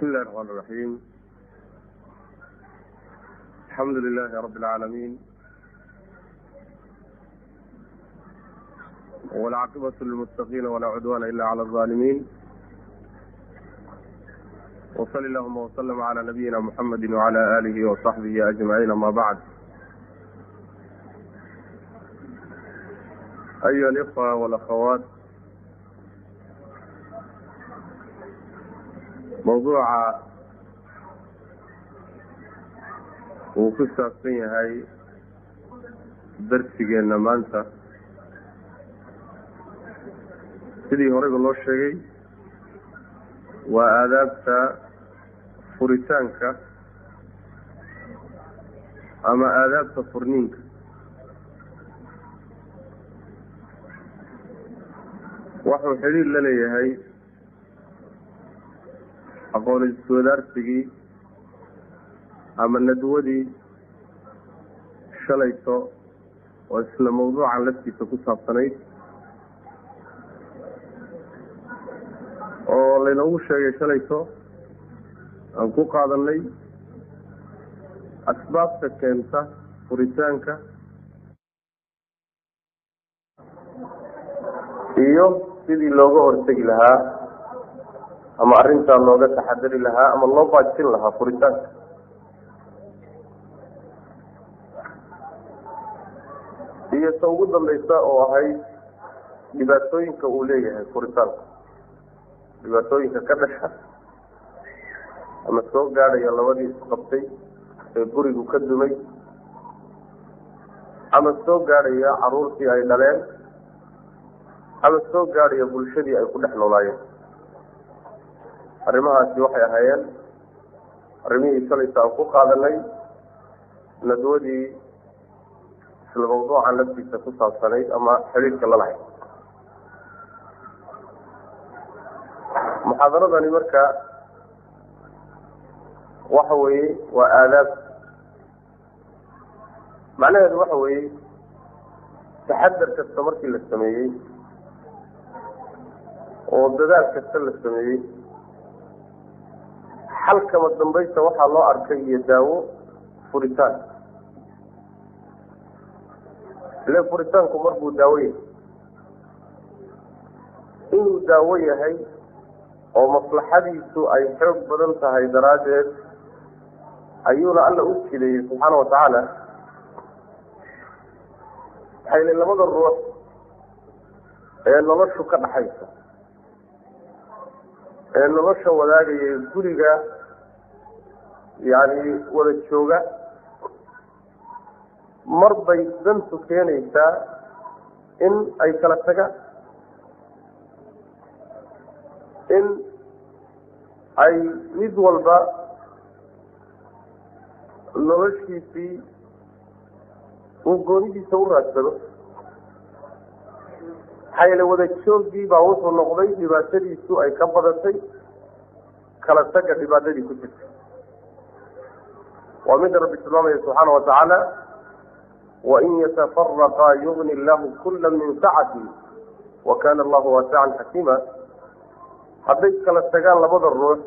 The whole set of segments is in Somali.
بسم الله الرحمن الرحيم. الحمد لله رب العالمين، والعاقبة للمتقين ولا عدوان إلا على الظالمين، وصل اللهم وسلم على نبينا محمد وعلى آله وصحبه أجمعين، أما بعد. أيها الإخوة والأخوات، mawduuca uu ku saabsan yahay darsigeenna maanta, sidii horeyba loo sheegay, waa aadaabta furitaanka ama aadaabta furniinka. Wuxuu xidhiir la leeyahay aqoon iswadaarsigii ama nadwadii shalayto oo isla mawduucan laftiisa ku saabsanayd, oo laynoogu sheegay shalayto aan ku qaadanay asbaabta keenta furitaanka iyo sidii looga hortegi lahaa ama arrintaa looga taxadari lahaa ama loo baajin lahaa furitaanka. Iyo ta ugu dambaysa oo ahayd dhibaatooyinka uu leeyahay furitaanku, dhibaatooyinka ka dhasha ama soo gaadhaya labadii isqabtay ee gurigu ka dumay, ama soo gaadhaya caruurtii ay dhaleen, ama soo gaadhaya bulshadii ay ku dhex noolaayeen. Arrimahaasi waxay ahaayeen arrimihii shalayta aan ku qaadanay nadwadii isla mawduucan laftiisa ku saabsanayd ama xidhiidhka la lahayd. Muxaadaradani marka waxa weeye waa aadaab. Macnaheedu waxa weeye taxadar kasta markii la sameeyey oo dadaal kasta la sameeyey, xalkama dambaysta waxaa loo arkay iyo daawo furitaan. Ile furitaanku mar buu daawo yahay, inuu daawo yahay oo maslaxadiisu ay xoog badan tahay daraaddeed ayuuna Alla u jideeyey subxaana watacaala. Maxaa yeelay labada ruux ee noloshu ka dhaxaysa ee nolosha wadaagaya guriga, yani wada jooga, mar bay dantu keenaysaa in ay kala tagaan, in ay mid walba noloshiisii uu goonidiisa u raadsado. Maxaa yeele wada joogii baa wuxuu noqday dhibaatadiisu ay ka badatay kala taga dhibaatadii ku jirta. Waa midda Rabbi tilmaamaya subxaana watacaala: wain yatafaraqaa yugni illahu kula min sacati wa kana allahu waasican xakiima. Hadday kala tagaan labada ruux,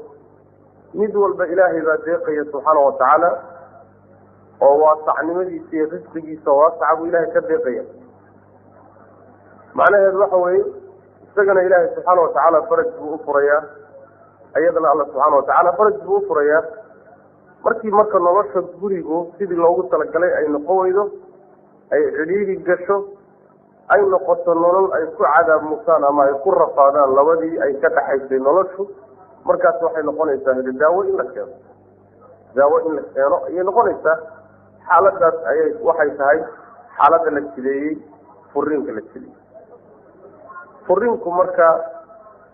mid walba Ilaahay baa deeqaya subxaana watacaala, oo waasacnimadiisa iyo risqigiisa waasaca buu Ilahay ka deeqaya. Macnaheedu waxa weeye isagana Ilaahay subxaana watacaala faraj buu u furayaa, iyadana Alla subxaana watacaala faraj buu u furayaa. Markii marka nolosha gurigu sidii loogu talagalay ay noqon weydo, ay cidhiiri gasho, ay noqoto nolol ay ku cadaab mutaan ama ay ku rafaadaan labadii ay ka dhaxaysay noloshu, markaas waxay noqonaysaa hade daawo in la keeno, daawo in la keeno ayay noqonaysaa. Xaaladaas ayay waxay tahay xaaladda la jideeyey, furiinka la jideeyey. Furiinku marka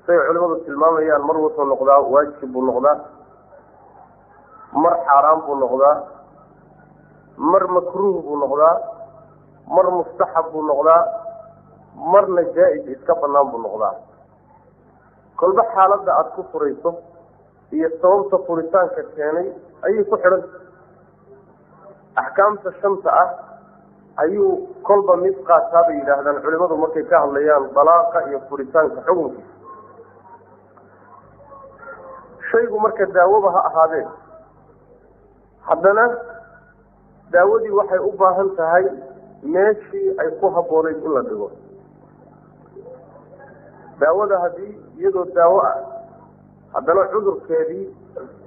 say culimadu tilmaamayaan, mar wuxuu noqdaa waajib buu noqdaa, mar xaaraan buu noqdaa, mar makruuh buu noqdaa, mar mustaxab buu noqdaa, marna jaa-is iska banaan buu noqdaa. Kolba xaaladda aada ku furayso iyo sababta furitaanka keenay ayay ku xidhanta. Axkaamta shanta ah ayuu kolba mid qaataa bay yidhaahdaan culimadu markay ka hadlayaan dalaaqa iyo furitaanka xukunkiisa. Shaygu marka daawoba ha ahaadee, haddana daawadii waxay u baahan tahay meeshii ay ku habboonayd in la dhigo. Daawada haddii iyadoo daawo ah haddana cudurkeedii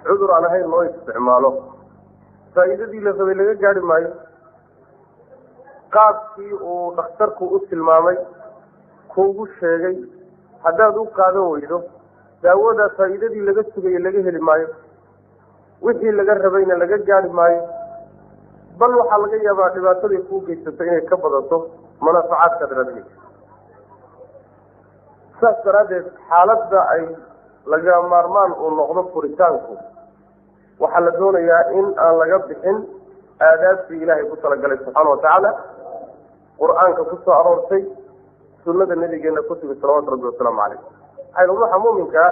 cudur aan ahayn loo isticmaalo, faa'iidadii la rabay laga gaari maayo. Qaabkii uu dhakhtarku u tilmaamay kuugu sheegay haddaad u qaadan weydo, daawada faa'iidadii laga sugayay laga heli maayo, wixii laga rabayna laga gaari maayo, bal waxaa laga yaabaa dhibaataday kuu geysato inay ka badato manaafacaadkaad raadinaysa. Saas daraaddeed xaaladda ay laga maarmaan uu noqdo furitaanku, waxaa la doonayaa in aan laga bixin aadaabtii ilaahay ku talagalay subxaana watacaala, qur-aanka ku soo aroortay, sunnada nabigeena ku timi salawatu rabbi wasalaamu caleyh. Maxaa ruuxa muuminkaa,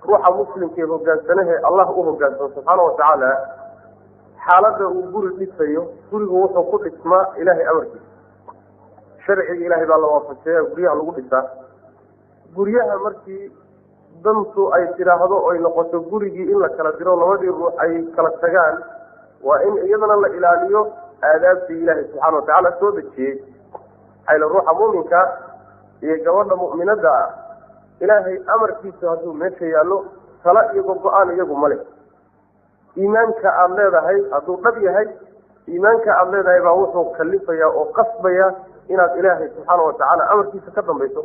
ruuxa muslimka ee hogaansanahe Allah u hogaansano subxaana watacaala, xaaladda uu guri dhisayo, gurigu wuxuu ku dhismaa ilaahay amarkiisa, sharciga ilaahay baa la waafajeeya guryaha lagu dhisaa. Guryaha markii dantu ay tidhaahdo oy noqoto gurigii in la kala diro, labadii ruux ay kala tagaan, waa in iyadana la ilaaliyo aadaabtii ilaahay subxaana watacaala soo dejiyey. Maxaa ruuxa muuminka iyo gabadha mu'minadda ah ilaahay amarkiisu hadduu meesha yaallo, tala iyo gogo-aan iyagu ma leh. Iimaanka aada leedahay hadduu dhab yahay, iimaanka aada leedahay baa wuxuu kalifayaa oo qasbaya inaad ilaahay subxaana watacaala amarkiisa ka dambayso.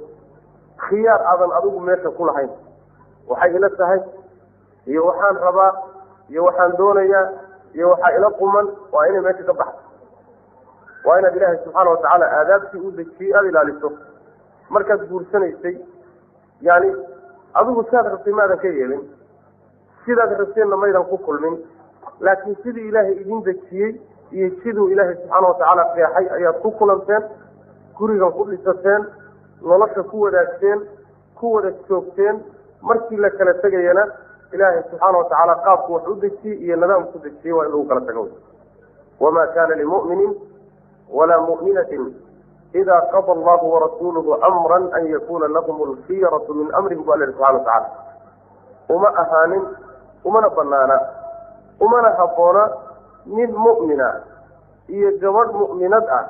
Khiyaar aadan adigu meesha ku lahayn, waxay ila tahay iyo waxaan rabaa iyo waxaan doonayaa iyo waxaa ila quman, waa inay meesha ka baxdo. Waa inaad ilaahay subxaana watacaala aadaabtii u dejiyey aada ilaaliso. Markaad guursanaysay, yani adigu sidaad rabtay maadan ka yeelin, sidaad rabteenna maydan ku kulmin, laakiin sidii ilaahay idin dejiyey iyo siduu ilaahay subxaana watacaala qeexay ayaad ku kulanteen, gurigan ku dhisateen, nolosha ku wadaagteen, ku wada joogteen. Markii la kala tegayana ilaahay subxaana watacaala qaabku wax u dejiyey iyo nidaamku dejiyey waa in lagu kala tago. Wamaa kana limuminin walaa mu'minatin ida qada allahu warasuuluhu amran an yakuna lahum alkhiyaratu min amrihim, bu alla yihi subxana watacala. Uma ahaanin, umana banaana, umana habboona nin mu'mina iyo gabadh mu'minad ah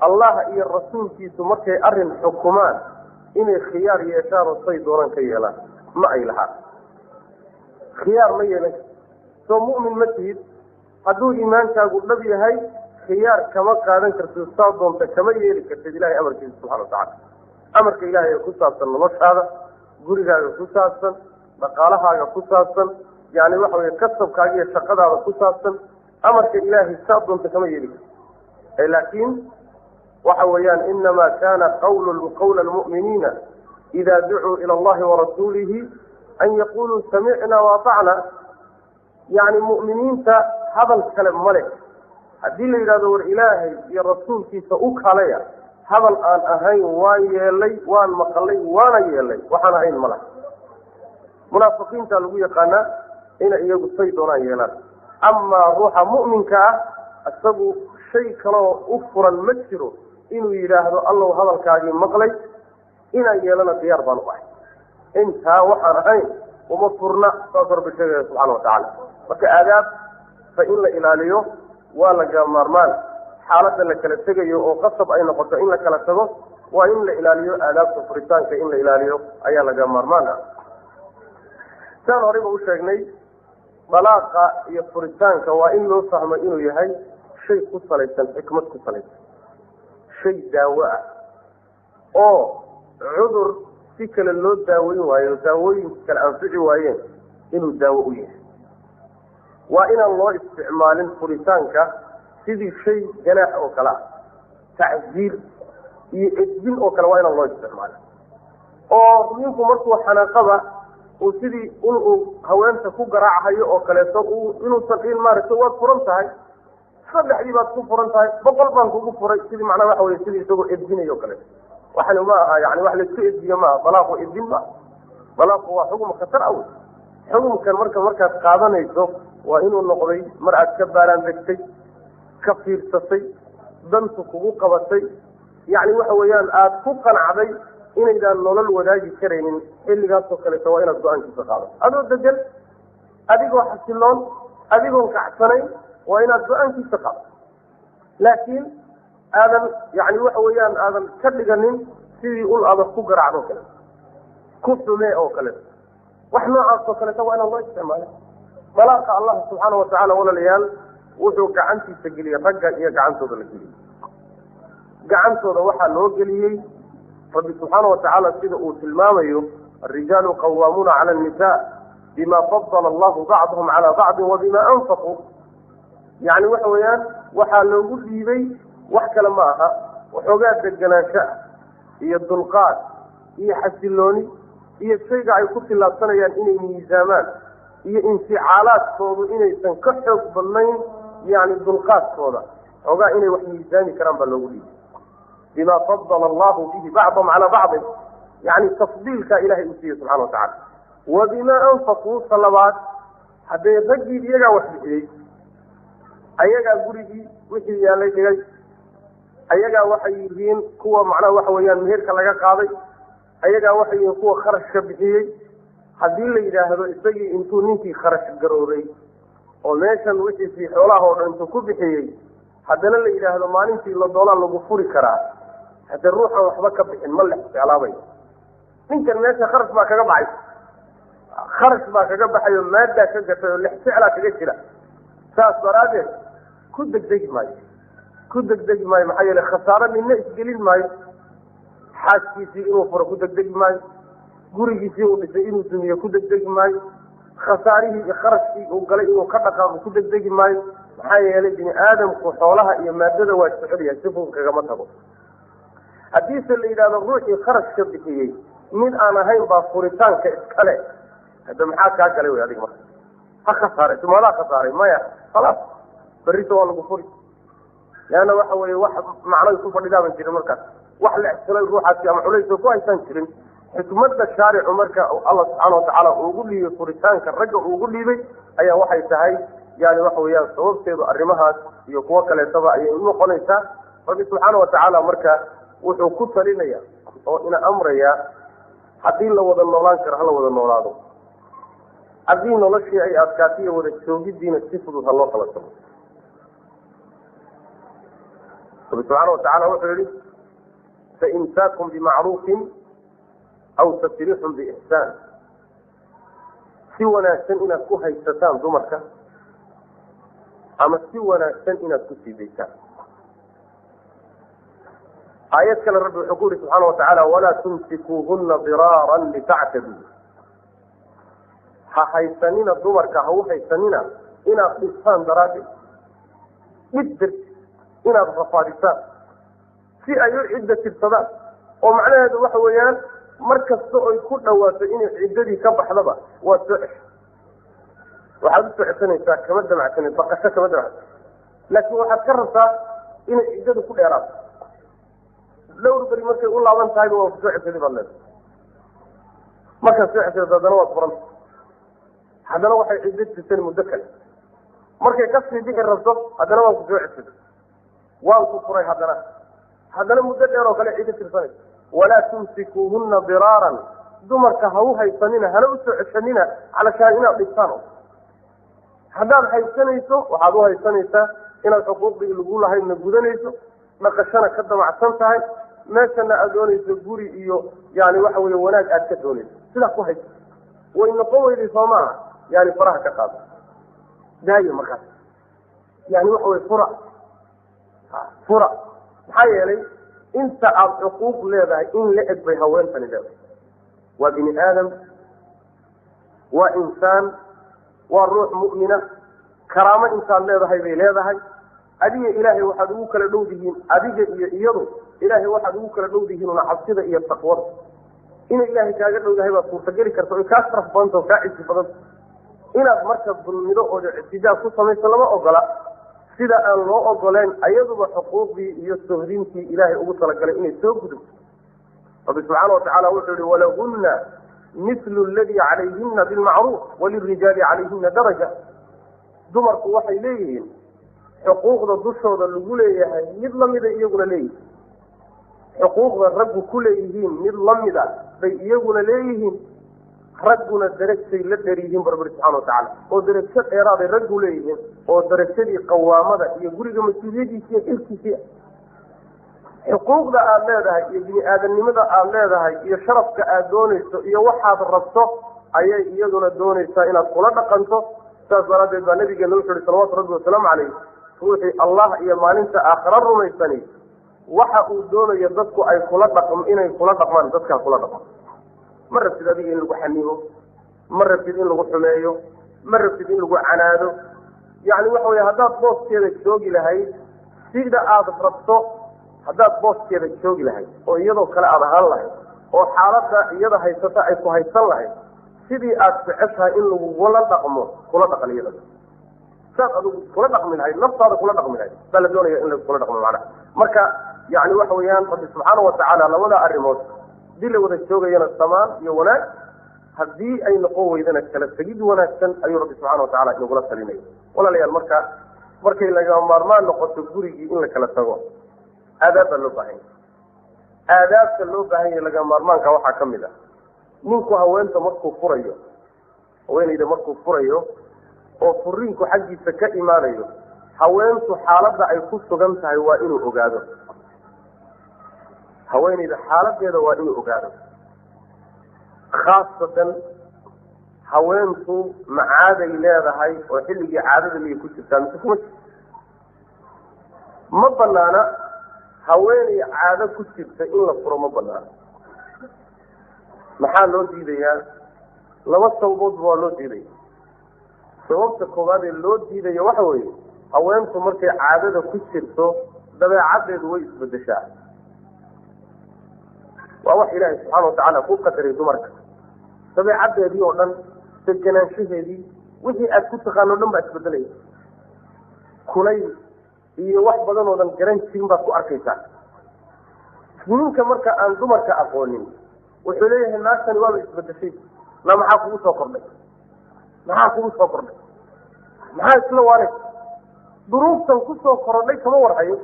Allah iyo rasuulkiisu markay arrin xukumaan inay khiyaar yeeshaan oo say doonaan ka yeelaan. Ma ay lahaa khiyaar ma yeelan. Soo mu'min ma tihid? Hadduu iimaankaagu dhab yahay, khiyaar kama qaadan kartid, saa doonta kama yeeli kartid ilahay amarkiisa subxana watacala. Amarka ilaahay ee ku saabsan noloshaada, gurigaaga ku saabsan, dhaqaalahaaga ku saabsan, yani waxa weye kasabkaaga iyo shaqadaada ku saabsan, amarka ilaahay saa doonta kama yeeli kartid. Laakiin waxa weeyaan inamaa kana qawla almu'miniina ida ducuu ila allahi warasuulihi an yaquluu samicna waatacna. Yani mu'miniinta hadal kale male. Haddii la yidhahdo war ilaahay iyo rasuulkiisa u kalaya, hadal aan ahayn waan yeelay, waan maqalay, waana yeelay, waxaan ahayn mala. Munaafiqiinta lagu yaqaanaa inay iyagu say doonaan yeelaan. Amaa ruuxa mu'minka ah isagu shay kaloo u furan ma jiro inuu yidhaahdo allow hadalkaagii maqlay, inaan yeelana diyaar baan u ahay, intaa waxaan ahayn uma furna. Saas rabbi sheegaya subxana watacaala. Marka aadaab fa in la ilaaliyo waa laga maarmaan. Xaaladda la kala tegayo oo qasab ay noqoto in la kala tago, waa in la ilaaliyo aadaabta furitaanka, in la ilaaliyo ayaa laga maarmaan ah. Saan horeyba u sheegnay, dalaaqa iyo furitaanka waa in loo fahmo inuu yahay shay ku salaysan xikmad, ku salaysan shay daawo ah oo cudur si kale loo daaweyn waayo, daawooyinka kale anfici waayeen, inuu daawo u yahay. Waa inaan loo isticmaalin furitaanka sidii shay ganaax oo kale ah, tacziir iyo edbin oo kale waa inaan loo isticmaalin, oo ninku markuu xanaaqaba uu sidii in uu haweenta ku garaachayo oo kaleeto uu inuusan dhihin maaragtay waad furan tahay, saddexdii baad ku furan tahay, 100 baan kugu furay, sidii macnaha waxa weye sidii isagoo edbinayo o kaleeto. Waxani ma aha yani wax laisku edbiyo maaha. Dalaaqu edbin maaha, dalaaqu waa xugum khatar aw. Xukumkan marka markaad qaadanayso waa inuu noqday mar aad ka baaraan degtay, ka fiirsatay, dantu kugu qabatay, yacni waxa weeyaan aada ku qanacday inaydaan nolol wadaagi karaynin xilligaasoo kaleeto waa inaad go-aankiisa qaado adoo degan, adigoo xasiloon, adigoon kacsanayn, waa inaad go-aankiisa qaado. Laakiin aadan yani waxa weeyaan aadan ka dhiganin sidii ul aad wax ku garaacdo o kaleeto, ku xumee oo kaleeto, wax noocaas oo kaleeto waa inaan loo isticmaalin. Dalaaqa Allah subxaana watacaala walaalayaal wuxuu gacantiisa geliyey ragga iyo gacantooda la geliyey. Gacantooda waxaa loo geliyey Rabbi subxaana watacaala sida uu tilmaamayo, alrijaalu qawaamuuna cala annisaa bima fadala allahu bacdahum calaa bacdin wa bima anfaquu. Yani waxa weeyaan waxaa loogu dhiibay wax kale ma aha, waxoogaa deganaansho ah iyo dulqaad iyo xasilooni iyo shayga ay ku tillaabsanayaan inay miisaamaan iyo inficaalaadkoodu inaysan ka xoog badnayn, yani dulqaadkooda xoogaa inay wax miisaami karaan baa loogu dhiibay. Bima fadala allahu bihi bacdahum calaa bacdin, yani tafdiilkaa ilahay uu siiyey subxana watacala. Wa bima anfaquu, ta labaad hadday raggii iyagaa wax bixiyey, ayagaa gurigii wixii yaalay dhigay, ayagaa waxay yihiin kuwa macnaha waxa weeyaan meherka laga qaaday, ayagaa waxay yihiin kuwa kharashka bixiyey. Haddii la yidhaahdo isagii intuu ninkii kharash garoobay oo meeshan wixiisii xoolaha oo dhan intuu ku bixiyey, haddana la yidhaahdo maalintii la doonaa lagu furi karaa, haddee ruuxan waxba ka bixin ma lex jeclaabay. Ninkan meesha kharash baa kaga baxay, kharash baa kaga baxay oo maaddaa ka gatay oo lex jeclaa kaga jira. Saas daraaddeed ku degdegi maayo, ku degdegi maayo, maxaa yeele khasaaro ninna isgelin maayo. Xaaskiisii inuu furo ku degdegi maayo, gurigiisii uu dhisay inuu dumiyo ku degdegi maayo, khasaarihii iyo kharashkii uu galay inuu ka dhaqaaqo ku degdegi maayo. Maxaa yeelay bini aadamku xoolaha iyo maadada waa jecel yahay, si fudud kagama tago. Haddiise la yidhahdo ruuxii kharashka bixiyey mid aan ahayn baa furitaanka iskale, hadda maxaa kaa galay wey adiga marka? Ha khasaaray sumaadaa khasaaray maya, khalaas berrito waa lagu furi. Leanna waxa weeye wax macnoy ku fadhidaaban jirin markaas, wax la extilay ruuxaasi ama culaysoo ku haysaan jirin. Xikmadda shaaricu marka Allah subxaana watacaala ugu dhiibay furitaanka ragga ugu dhiibay ayaa waxay tahay, yani waxa weeyaan sababteedu arrimahaas iyo kuwo kaleetaba ayay unoqonaysaa. Rabbi subxaana watacaala marka wuxuu ku talinaya oo ina amraya, haddii la wada noolaan karo hala wada noolaado, haddii noloshii ay adkaatiyo wada joogidiina si fudud ha loo kala tago. Rabbi subxaana watacaala wuxuu yihi faimsaakum bimacruufin aw tasriixun biixsaan, si wanaagsan inaad ku haysataan dumarka ama si wanaagsan inaad ku sii daysaan. Aayad kale Rabbi wuxuu ku yihi subxaana watacaala walaa tumsikuuhuna diraaran litactaduu, ha haysanina dumarka, ha u haysanina inaad dhistaan daraaddeed, dhib darti inaad rafaadisaan si ay u cidda tirsadaan. Oo macnaheedu waxa weeyaan mar kasta oy ku dhawaato inay ciddadii ka baxdaba waad soo cesho, waxaad usoo ceshanaysaa kama damacsanin, baqasho kama damacsanin, laakiin waxaad ka rabtaa inay ciddadu ku dheeraato. Dhowr beri markay u laaban tahayba waa kusoo ceshaday baad leedahay. Markaad soo ceshato haddana waad furanta, haddana waxay ciddo tirsan muddo kale, markay kasii bixi rabto haddana waan kusoo ceshaday, waan ku furay, haddana muddo dheer oo kale ciddo tirsanaysa. Walaa tumsikuuhuna diraaran, dumarka ha u haysanina hana usoo ceshanina calashaan inaad dhigtaan. Haddaad haysanayso waxaad u haysanaysaa inaad xuquuqdii lagu lahaydna gudanayso, dhaqashana ka damacsan tahay, meeshana aad doonayso guri iyo yani waxa weye wanaag aad ka doonayso, sidaa ku haysa. Way noqon weyday soo maaha, yani faraha ka qaado daayo markaas, yani waxa weye fura fura. Maxaa yeelay inta aada xuquuq leedahay in la eg bay haweentani leedahay. Waa bini aadam, waa insaan, waa ruux mu'mina, karaamo intaad leedahay bay leedahay. Adiga ilaahay waxaad ugu kala dhowdihiin, adiga iyo iyadu ilaahay waxaad ugu kala dhowdihiin una cabsida iyo taqwada. Inay ilaahay kaaga dhowdahay baad suurtageli karta oy kaa sharaf badanta oo kaa cisi badanta. Inaad marka dulmido oo ictidaa ku samayso lama ogola, sida aan loo ogoleen ayaduba xuquuqdii iyo sohdintii ilaahay ugu talagalay inay soo gudubto. Rabbi subxaana watacaala wuxuu yihi walahunna mithlu aladii calayhina bilmacruuf walirijaali calayhina daraja. Dumarku waxay leeyihiin xuquuqda dushooda lagu leeyahay mid lamida iyaguna leeyihin. Xuquuqda raggu ku leeyihiin mid lamid a bay iyaguna leeyihiin, ragguna darajay la dheer yihiin bu rabbi subxana watacaala, oo darajo dheeraaday raggu leeyihiin, oo darajadii qawaamada iyo guriga mas-uuliyadiisa iyo xilkiisii. Xuquuqda aada leedahay iyo bini aadamnimada aada leedahay iyo sharafka aada doonayso iyo waxaad rabto ayay iyaduna doonaysaa inaad kula dhaqanto. Saas daraaddeed baa nabigeena wuxu uhi salawaatu rabbi wasalaamu caleyh, ruuxii Allah iyo maalinta aakhira rumaysani waxa uu doonayo dadku ay kula dhaqm inay kula dhaqmaan, dadkaa kula dhaqmo. Ma rabtid adiga in lagu xanibo, ma rabtid in lagu xumeeyo, ma rabtid in lagu canaado. Yacni waxa weye haddaad booskeeda joogi lahayd sida aada rabto, haddaad booskeeda joogi lahayd oo iyadoo kale aada ahaan lahayd oo xaaladda iyada haysata ay ku haysan lahayd, sidii aada jeceshahay in lagugula dhaqmo kula dhaqan iyada. Saad adigu kula dhaqmi lahayd, naftaada kula dhaqmi lahayd baa la doonaya in lagula dhaqmo macnaha. Marka yacni waxa weeyaan rabbi subxaana watacaala labada arrimood haddii la wada joogayana samaan iyo wanaag, haddii ay noqon weydana kala tegid wanaagsan ayuu rabbi subxana watacala inagula talinaya. Walaalayaal, marka markay lagama maarmaan noqoto gurigii in la kala tago, aadaab baa loo baahan yahay. Aadaabta loo baahan yahay lagama maarmaanka waxaa ka mid ah, ninku haweenta markuu furayo, haweeneyda markuu furayo oo furiinku xaggiisa ka imaanayo, haweentu xaaladda ay ku sugan tahay waa inuu ogaado. Haweeneyda xaaladeeda waa inuu ogaado, khaasatan haweentu ma caaday leedahay oo xilligii caadada miyay ku jirtaa mise kuma jirto. Ma banaana haweeney caado ku jirta in la furo, ma banaana. Maxaa loo diidayaa? Laba sababoodba waa loo diidaya. Sababta koowaad ee loo diidayo waxa weeye, haweentu markay caadada ku jirto dabeecaddeedu way isbedeshaa. Waa wax ilaahay subxaana watacaala ku qadaray dumarka, dabeecaddeedii oo dhan, deganaanshaheedii, wixii aad ku taqaano o dhan baa isbedelaya. Kulayl iyo wax badan oodan garan jirin baad ku arkaysaa. Ninka marka aan dumarka aqoonin wuxuu leeyahay naagtani waaba isbedeshay, na maxaa kugu soo kordhay? Maxaa kugu soo kordhay? Maxaa isla waalay? Duruuftan kusoo korodhay kama warhayo.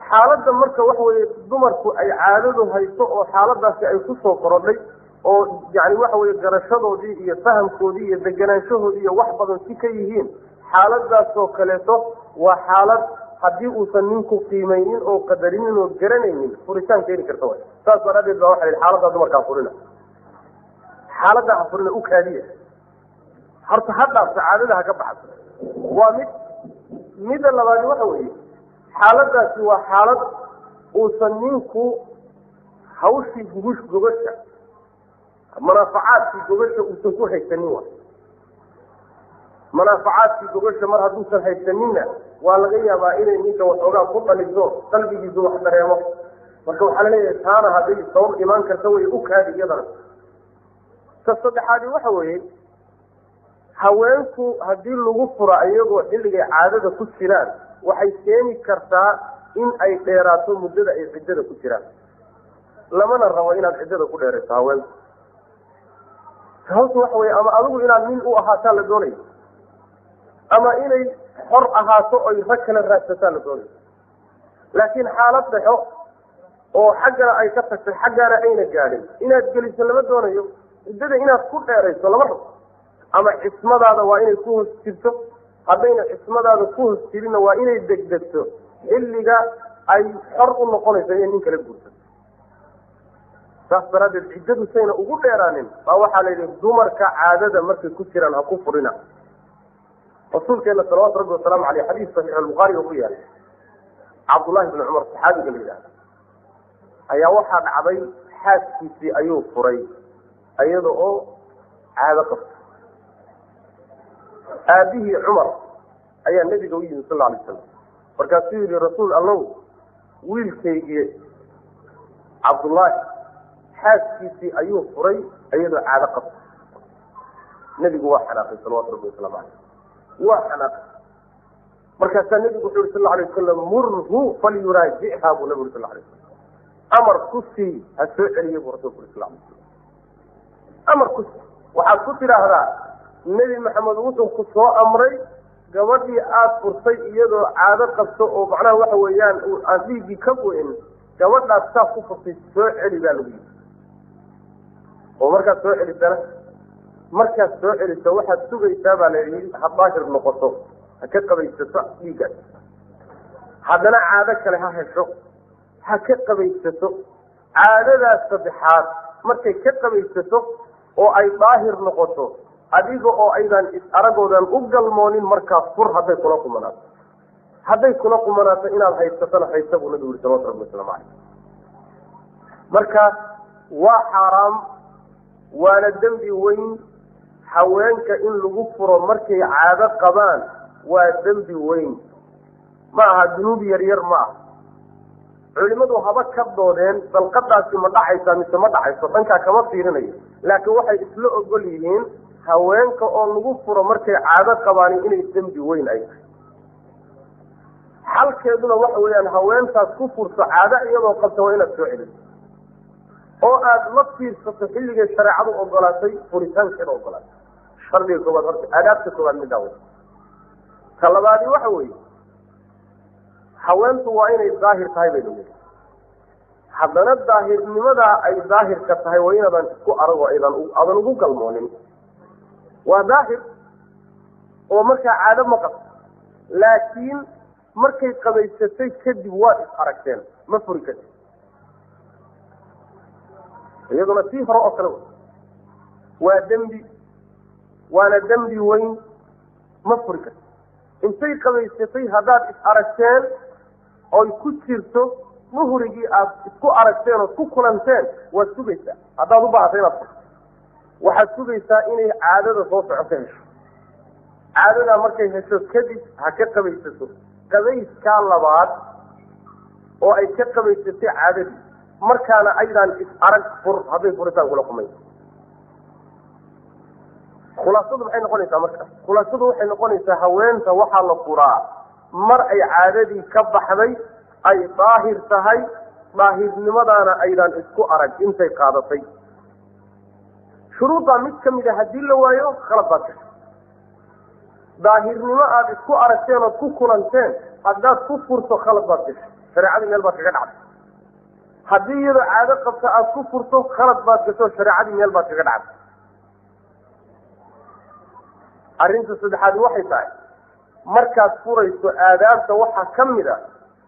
Xaaladda marka waxa weye dumarku ay caadadu hayso oo xaaladaasi ay kusoo korodhay oo yani waxa weye garashadoodii iyo fahamkoodii iyo deganaanshahoodii iyo wax badan si ka yihiin, xaaladaasoo kaleeto waa xaalad haddii uusan ninku qiimaynin oo qadarinin oo garanaynin furitaan keeni karta way. Saas daraaddeed baa waxa la yidhi xaaladdaa dumarkaa furina, xaaladdaa ha furina, u kaadiya horta ha dhaafto, caadada ha ka baxdo. Waa mid. Midda labaadi waxa weeye, xaaladaasi waa xaalad uusan ninku hawshii gugush gogosha, manaafacaadkii gogosha uusan ku haysanin. Wa manaafacaadkii gogosha mar hadduusan haysaninna waa laga yaabaa inay ninka waxoogaa ku dhaliso, qalbigiisu wax dareemo. Marka waxaa laleeyahay taana hadday sabab imaan karta way u kaadi iyadana. Ta saddexaadi waxa weeye, haweenku haddii lagu fura iyagoo xilligay caadada ku jiraan, waxay keeni kartaa in ay dheeraato muddada ay ciddada ku jiraan. Lamana rabo inaad ciddada ku dheerayso haweenku. Sababtu waxa weye, ama adigu inaad nin u ahaataa la doonayo, ama inay xor ahaato oy rag kala raadsataa la doonayo. Laakiin xaalad dhexo oo xaggana ay ka tagtay xaggaana ayna gaadhin inaad geliso lama doonayo. Ciddada inaad ku dheerayso lama rabo. Ama cismadaada waa inay ku hoos jirto, haddayna cismadaada ku hoos jirinna waa inay degdegto xilliga ay xor u noqonayso inay nin kala guursato. Saas daraaddeed ciddadu sayna ugu dheeraanin baa waxaa la yidhi dumarka caadada markay ku jiraan ha ku furina. Rasuulkeena salawaatu rabbi wasalaamu caleyh xadiis saxiix albukhaari oo ku yaalay, Cabdullahi bni Cumar saxaabiga la yidhahda ayaa waxaa dhacday xaaskiisii ayuu furay iyada oo caado qabto. Aabihii Cumar ayaa nebiga u yimi sal alla alay wasalam, markaasuu yihi rasuul allow, wiilkaygii Cabdullaahi xaaskiisii ayuu furay iyadoo caado qabto. Nebigu waa xanaaqay salawatu rabbi wasalaamu caleyh, waa xanaaqay. Markaasaa nebigu wuxu yhi sal alay wasalam, murhu falyuraajichaa buu nabigu uri sal lay slam, amar ku sii ha soo celiye buu rasulku uri sal lay slam. Amar ku sii, waxaad ku tidhaahdaa Nebi Maxamed wuxuu ku soo amray gabadhii aada furtay iyadoo caado qabto oo macnaha waxa weeyaan aan dhiiggii ka go-in Gabadhaas saas ku furtay soo celi baa lagu yidhi. Oo markaad soo celisana, markaad soo celiso waxaad sugaysaa baa la yidhi ha daahir noqoto, ha ka qabaysato dhiiggaas, haddana caado kale ha hesho, ha ka qabaysato. Caadadaas saddexaad markay ka qabaysato oo ay daahir noqoto, adiga oo aydan is aragoodan u galmoonin, markaa fur hadday kula qumanaato. Hadday kula qumanaato inaad haysatona haysa buu nabigu yuri salawatu rabbi wasalaamu caleyh. Marka waa xaaraam, waana dembi weyn. Haweenka in lagu furo markay caado qabaan waa dembi weyn, ma aha dunuub yar yar ma aha. Culimadu haba ka doodeen dalqadaasi ma dhacaysaa mise ma dhacayso, dhankaa kama fiirinayo, laakiin waxay isla ogol yihiin haweenka oo lagu furo markay caado qabaani inay dembi weyn ay tahay. Xalkeeduna waxa weeyaan haweentaas ku furto caado iyadoo qabta waa inaad soo celiso oo aada la fiirsato xilligay shareecadu ogolaatay, furitaankeeda ogolaatay. Shardiga koowaad horta, aadaabta koowaad middaa wey. Ta labaadi waxa weeye haweentu waa inay daahir tahay baynu yidhi. Haddana daahirnimadaa ay daahirka tahay waa inaadan isku arag oo aydan aadan ugu galmoonin. Waa daahir oo markaa caado ma qabto, laakiin markay qabaysatay kadib waad is aragteen, ma furi karti. Iyaduna sii hore oo kale waa dembi, waana dembi weyn, ma furi karti. Intay qabaysatay haddaad is aragteen oy ku jirto muhrigii aad isku aragteen ood ku kulanteen, waad sugaysaa. Haddaad u baahatay inaad furto, waxaad sugaysaa inay caadada soo soco ka hesho. Caadadaa markay hesho kadib ha ka qabaysato. Qabayskaa labaad oo ay ka qabaysatay caadadii, markaana aydaan is arag fur hadday furitaan kula qumay. Khulaasadu maxay noqonaysaa marka? Khulaasadu waxay noqonaysaa haweenta waxaa la furaa mar ay caadadii ka baxday, ay daahir tahay, daahirnimadaana aydaan isku arag intay qaadatay. Shuruuddaa mid ka mid a haddii la waayo, khalad baad gashay. Daahirnimo aada isku aragteen ood ku kulanteen haddaad ku furto, khalad baad gashay, shareecadii meel baad kaga dhacday. Haddii iyadoo caado qabta aada ku furto, khalad baad gasho, shareecadii meel baad kaga dhacday. Arrinta saddexaad waxay tahay markaad furayso aadaabta waxaa ka mid a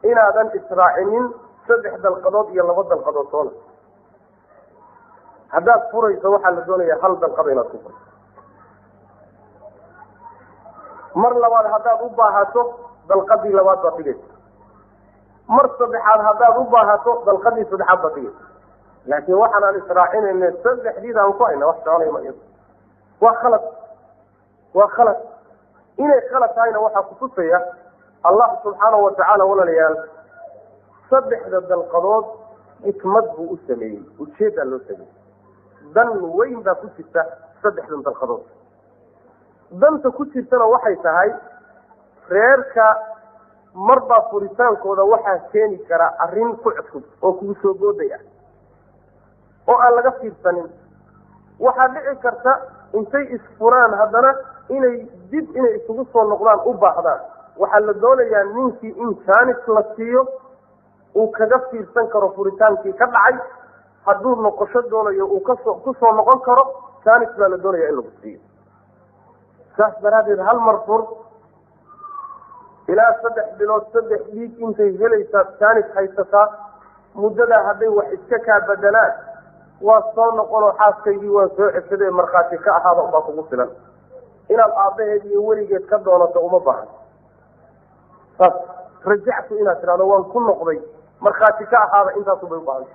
inaadan israacinin 3 dalqadood iyo 2 dalqadood toona. Haddaad furayso waxaa la doonayaa hal dalqada inaad ku furto. Mar labaad haddaad u baahato dalqadii labaad baad dhigaysa. Mar saddexaad haddaad u baahato dalqadii saddexaad baad dhigaysa. Laakiin waxaan aan israacinayna saddexdiida aan ku hayna wax soconaya ma iyado. Waa khalad, waa khalad. Inay khalad tahayna waxaa kutusaya Allah subxaanahu watacaala. Walaalayaal, 3 dalqadood xikmad buu u sameeyey, ujeedaa loo sameeyey, dan weyn baa ku jirta 3 dalqadood. Danta ku jirtana waxay tahay reerka marbaa furitaankooda waxaa keeni kara arrin ku cusub oo kugu soo booday ah oo aan laga fiirsanin. Waxaa dhici karta intay isfuraan haddana inay dib inay isugu soo noqdaan u baahdaan. Waxaa la doonayaa ninkii in jaanis la siiyo uu kaga fiirsan karo furitaankii ka dhacay, hadduu noqosho doonayo uu kasoo kusoo noqon karo, jaanis baa la doonaya in lagu siiyo. Saas daraaddeed hal mar fur ilaa 3 bilood 3 dhiig intay helaysaa jaanis haysataa. Muddadaa hadday wax iska kaa bedelaan waa soo noqonoo xaaskaygii waan soo ceshaday markhaati ka ahaada unbaa kugu filan. Inaad aabbaheed iyo weligeed ka doonato uma baahan. Saas rajactu inaad tidhahdo waan ku noqday markhaati ka ahaada intaasubay u baahanta.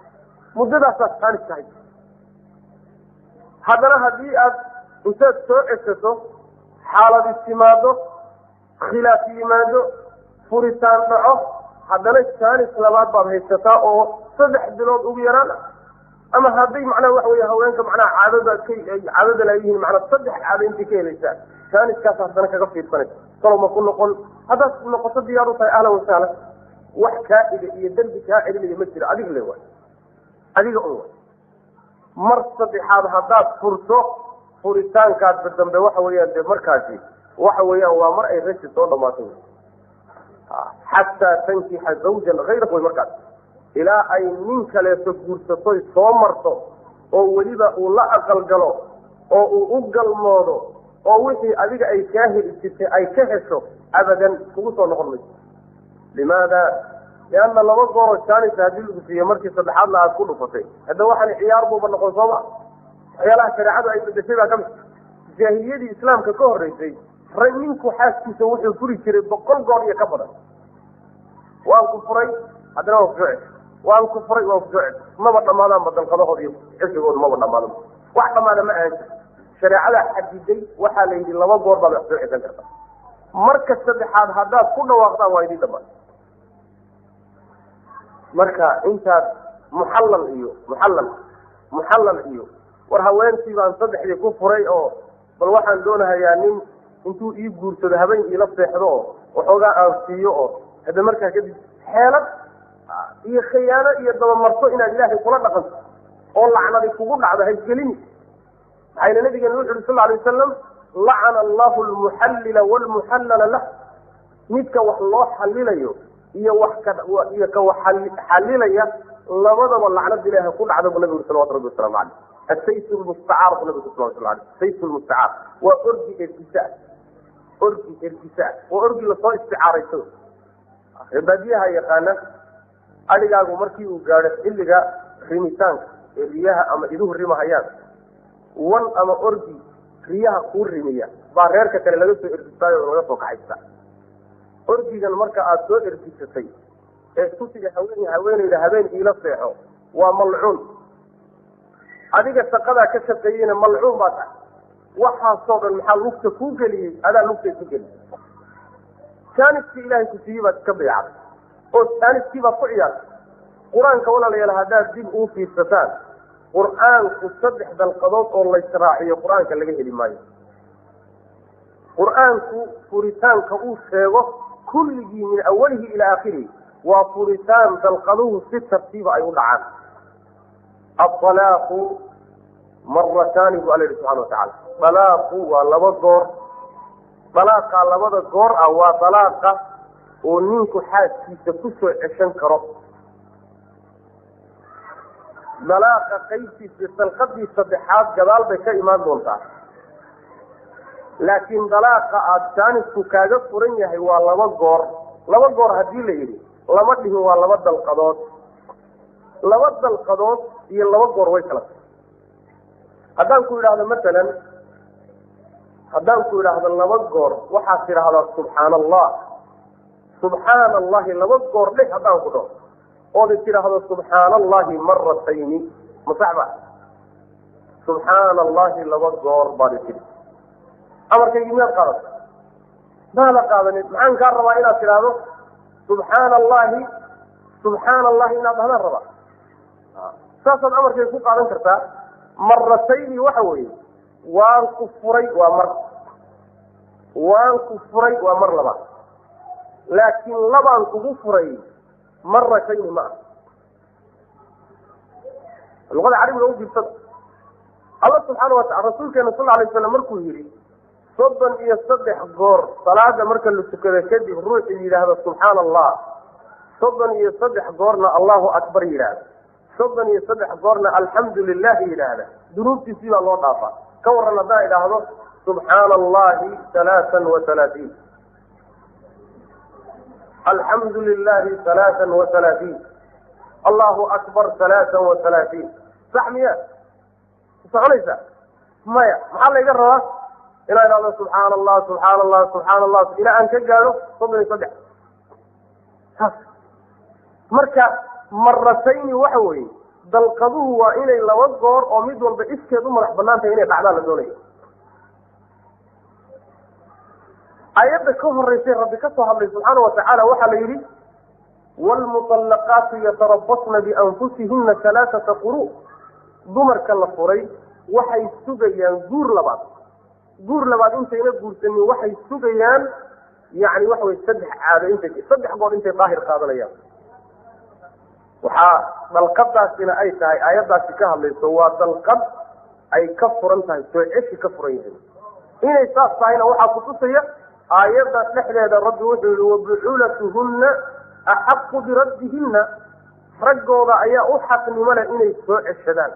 Muddadaasaad jaanis ka haysa. Haddana haddii aad intaad soo ceshato xaaladi timaado, khilaaf yimaado, furitaan dhaco, haddana jaanis labaad baad haysataa oo 3 bilood ugu yaraan. Ama hadday macnaha waxa weeye haweenka macnaha caadada ka caadada laayihiin macnaa 3 caado intay ka helaysaa, jaaniskaas haddana kaga fiirsanaysa salow ma ku noqon. Haddaad noqoto diyaar u tahay ahlan wasahlan, wax kaa xiga iyo dembi kaa celinaya ma jiro, adiga le waay, adiga un waay. Mar saddexaad haddaad furto furitaankaas dambe waxa weeyaan dee markaasi waxa weeyaan waa mar ay rashi soo dhamaatay, xataa tankixa zawjan hayrahu way markaas. Ilaa ay nin kaleeto guursatoy soo marto oo weliba uu la aqalgalo oo uu u galmoodo oo wixii adiga ay kaa heli jirtay ay ka hesho, abadan kugu soo noqon mayso. Limaada? Lianna laba gooroo jaanis haddii lagu siiyo, markii saddexaadna aad ku dhufatay, hadda waxaan ciyaar buuba noqon sooma. Waxyaalaha shareecadu ay bedeshay baa ka mid. Jaahiliyadii islaamka ka horreysay, ninku xaaskiisa wuxuu furi jiray 100 goor iyo ka badan. Waan ku furay, haddana waan kusoo ceshay, waan ku furay, waan kusoo ceshay, maba dhammaadaanba dalqadahooda iyo ceshigooda maba dhamaadan. Wax dhammaada ma ahan jirto. Shareecadaa xadiday, waxaa la yidhi laba goor baad wax soo ceshan kartaa, marka saddexaad haddaad ku dhawaaqdaan waa idin dhamaan. Marka intaad muxallal iyo muxallal muxallal iyo war haweentii baan saddexdii ku furay oo bal waxaan doonahayaa nin intuu ii guursado habeen iila seexdo oo waxoogaa aan siiyo, oo hadda markaa kadib xeelad iyo khiyaano iyo dabamarto inaad ilaahay kula dhaqanto oo lacnadi kugu dhacdo haysgelini. Maxayna nabigeena wuxu uhi sal alay wasalam: lacana allahu almuxallila waalmuxallala lah. Midka wax loo xalilayo iyo wax iyo ka wax xalilaya labadaba lacnada ilaahay ku dhacda buu nabigu uri salawatu rabbi wasalamu caleyh. Asayf lmustacaar buu nabigu sal sl alay. Sayf lmustacaar waa orgi ergisa, orgi ergisa waa orgi lasoo isticaarayso. Baadiyaha yaqaana, adhigaagu markii uu gaadho xilliga rimitaanka ee riyaha ama iduhu rimahayaan, wan ama orgi riyaha kuu rimiya baa reerka kale laga soo ergistaayo oo laga soo kaxaysta. Orgigan marka aada soo ergisatay ee tusiga haween haweeneyda habeen iila seexo waa malcuun. Adiga shaqadaa ka shaqeeyeyna malcuun baa tahay. Waxaasoo dhan maxaa lugta kuu geliyey? Adaa lugta isu geliyey. Jaaniskii ilaahay ku siiyey baad iska dayacday oo jaaniskii baad ku ciyaartay. Qur-aanka, walaalayaal, haddaad dib uu fiirsataan, qur-aanku saddex dalqadood oo laysraaciyo qur-aanka laga heli maayo. Qur-aanku furitaanka uu sheego kulligii min awalihi ilaa aakhirihi waa furitaan dalqaduhu si tartiiba ay u dhacaan. Aalaaqu marataani bu alla yihi subxana watacala. Dalaaqu waa laba goor. Dalaaqa labada goor ah waa dalaaqa oo ninku xaaskiisa kusoo ceshan karo. Dalaaqa qaybtiisa dalqadii saddexaad gadaal bay ka imaan doontaa, laakiin dalaaqa aada jaanisku kaaga furan yahay waa laba goor. Laba goor haddii la yidhi, lama dhihin waa laba dalqadood. Laba dalqadood iyo laba goor way kala tahay. Haddaan ku idhaahdo masalan, haddaan ku idhaahdo laba goor waxaad tidhaahdaa subxaana allah, subxaana allahi laba goor dheh, haddaan ku dhaho ood tidhaahdo subxaana allahi maratayni, ma sax ba? Subxaana allahi laba goor baad tidhi, amarkaygii miyaad qaadatay? Maada qaadanin. Maxaan kaa rabaa? Inaad tidhaahdo subxaana allahi, subxaana allahi inaad dhahdaan rabaa. Saasaad amarkayga ku qaadan kartaa. Maratayni waxa weeye waan ku furay waa mar, waan ku furay waa mar labaad, laakiin labaan kugu furay maratayni ma ah. Luqada carabiga u fiirsada. Alla subxaana watacala, rasuulkeena sal alay slam markuu yidhi 33 goor salaada marka la tukado kadib ruuxuu yidhaahdo subxaana allah 33 goorna allahu akbar yidhaahda, 33 goorna alxamdu lilahi yidhaahda, dunuubtiisii baa loo dhaafaa. Ka waran haddaan idhaahdo subxaana allahi 33, alxamdu lilahi 33, allahu akbar 33, sax miya soconaysa? Maya. Maxaa layga rabaa? Inaan idhahdo subxaana allah, subxaana allah, subxaana allah ilaa aan ka gaadho 33. Saas marka maratayni waxa weeye dalqaduhu waa inay laba goor oo mid walba iskeed u madax banaan tahay inay dhacdaan la doonayo. Aayadda ka horeysay rabbi ka soo hadlay subxaana watacaala waxaa la yidhi: waalmuطallaqaatu yatarabasna bianfusihina alaaata quru. Dumarka la furay waxay sugayaan guur labaad. Guur labaad intayna guursanin waxay sugayaan, yani waxa wey, saddex caado, intay saddex goor intay daahir qaadanayaan. Waxaa dalqadaasina ay tahay aayaddaasi ka hadlayso waa dalqad ay ka furan tahay soo ceshi ka furan yahay. Inay saas tahayna waxaa kutusaya aayadda dhexdeeda rabbi wuxuu yihi: wabucuulatuhunna axaqu biraddihinna. Raggooda ayaa u xaqnimo leh inay soo ceshadaan.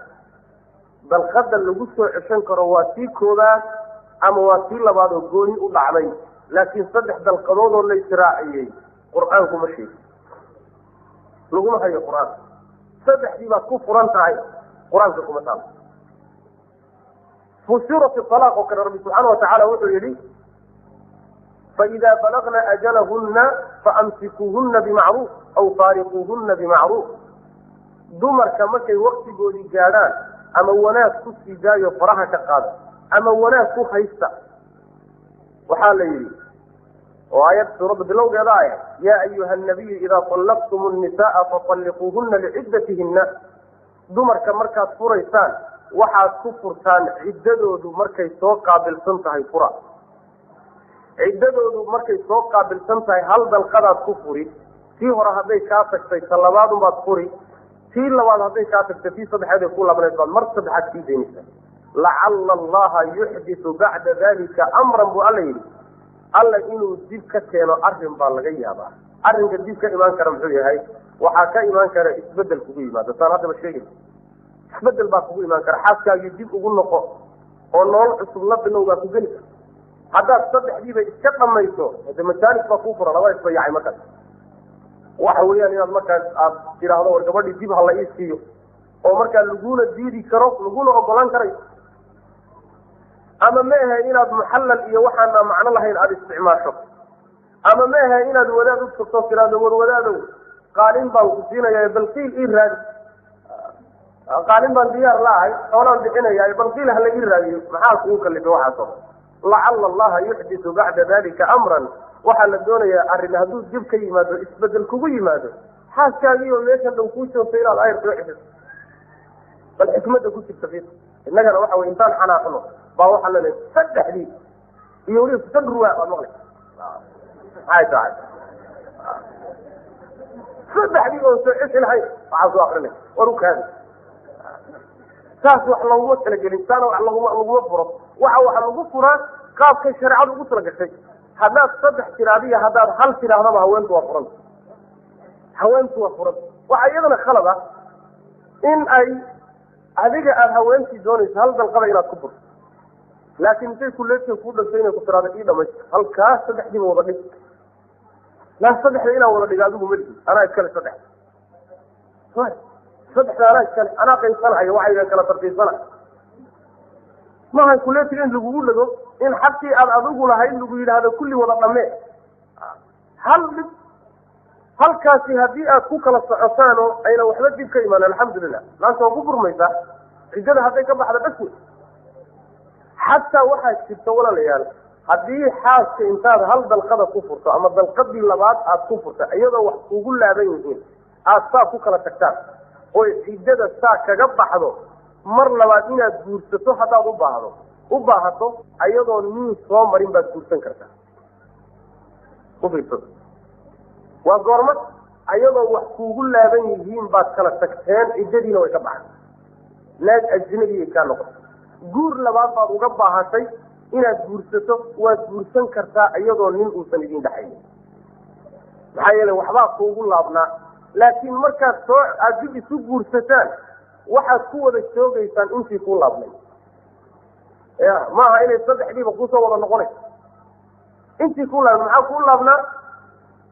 Dalqada lagu soo ceshan karo waa tii koobaad ama waa tii labaad oo gooni u dhacday, laakiin saddex dalqadoodoo la israaciyey qur-aanku ma sheegin, laguma hayo qur-aanka. Saddexdii baad ku furan tahay, qur-aanka kuma taalo. Fi suurati alaaq oo kale rabbi subxaana watacaala wuxuu yihi faidaa balagna ajalahuna faamsikuuhuna bimacruuf aw faariquuhuna bimacruuf. Dumarka markay waktigoodii gaadhaan ama wanaag ku sii daayo faraha ka qaada ama wanaag ku haysta. Waxaa la yidhi oo aayad suuradda bilowgeeda ah, yaa ayuha nabiyu idaa طallaqtum nnisaaa faطalliquuhuna liciddatihinna. Dumarka markaad furaysaan waxaad ku furtaan ciddadoodu markay soo qaabilsan tahay fura. Ciddadoodu markay soo qaabilsan tahay hal dalqadaad ku furi. Tii hore hadday kaa tagtay ta labaadunbaad furi, tii labaad hadday kaa tagtay tii saddexaad ee ku laabnayd baad mar saddexaad sii daynaysaa. Lacala allaha yuxditu bacda dalika amran buu alla yidhi. Alla inuu dib ka keeno arrin baa laga yaabaa. Arrinka dib ka imaan kara muxuu yahay? Waxaa ka imaan kara isbedel kugu yimaado, saan haddaba sheegay, isbedel baa kugu imaan kara. Xaaskaagii dib ugu noqo oo nolol cusub la bilow baa ku geli kara. Haddaad saddexdiiba iska dhamayso hade majaalis baa kuu fura, laba isbayacay markaas. Waxa weeyaan inaad markaas aad tidhaahdo war gabadhii dib hala ii siiyo, oo markaa laguna diidi karo laguna ogolaan karayo. Ama ma ahe inaad muxallal iyo waxaana macno lahayn aada isticmaasho, ama ma ahe inaad wadaad u tagto tidhaahdo war wadaadow qaalin baan ku siinaya balqiil ii raadi, qaalin baan diyaar la ahay, xoolaan bixinaya, balqiil hala ii raadiyo. Maxaa kugu kalifay waxaasoo? Lacala allaha yuxditu bacda dalika amran. Waxaa la doonayaa arrin hadduu dib ka yimaado, isbedel kugu yimaado, xaaskaagiioo meeshan dhow kuu joogta inaad ayr soo ceshato. Bal xikmadda ku jirta fiir. Innagana waxa wey intaan xanaaqno baa waxaa la leeyahay saddexdii iyo weliba sadruwa baad maqlay. Maxay tahay saddexdii oon soo ceshi lahayn? Waxaa soo akrinay war u kaadi. Saas wax looguma talagelin, saana wax laguma furo. Waxa lagu furaa qaabkay shareecadu ugu talagashay. Haddaad saddex tiraadiyo haddaad hal tidhaahdaba haweentu waa furanta, haweentu waa furanta. Waxaa iyadana khalad ah in ay adiga aada haweentii doonayso hal dalqada inaad ku furto, laakiin intay kuleetiga kuu dhagto inay ku tiraado ii dhamaysto halkaas saddexdiiba wada dhig. Laa, saddexda inaan wada dhigo adigu maligi, anaa iskale saddex, saddexda anaa iskale, anaa qaybsanahayo, waxayga kala tartiibsanahay. Maaha kuleetiga in lagugu dhago in xaqii aad adigu lahayd lagu yidhaahdo kulli wada dhamee hal dhib. Halkaasi haddii aad ku kala socotaan oo ayna waxba dib ka imaan, alxamdulilah, maanta waa ku furmaysaa. Ciddada hadday ka baxda dhas wey. Xataa waxaa jirta walaalayaal, haddii xaaska intaad hal dalqada ku furto ama dalqadii labaad aad ku furta iyadoo wax kugu laaban yihiin aad saa ku kala tagtaan oy ciddada saa kaga baxdo, mar labaad inaad guursato haddaad ubaahdo u baahato ayadoo nin soo marin baad guursan kartaa. Ufiirsado, waa goorma ayadoo wax kuugu laaban yihiin baad kala tagteen, ciddadiina way ka baxday, naag ajnabiyay kaa noqotay, guur labaad baad uga baahatay inaad guursato, waad guursan kartaa iyadoo nin uusan idin dhexaynin. Maxaa yeelay waxbaa kuugu laabnaa. Laakiin markaad soo aada dib isu guursataan waxaad ku wada joogaysaan intii kuu laabnay. Ya maaha inay saddexdiiba kusoo wada noqonayso intii kuu laabnay. Maxaa kuu laabnaa?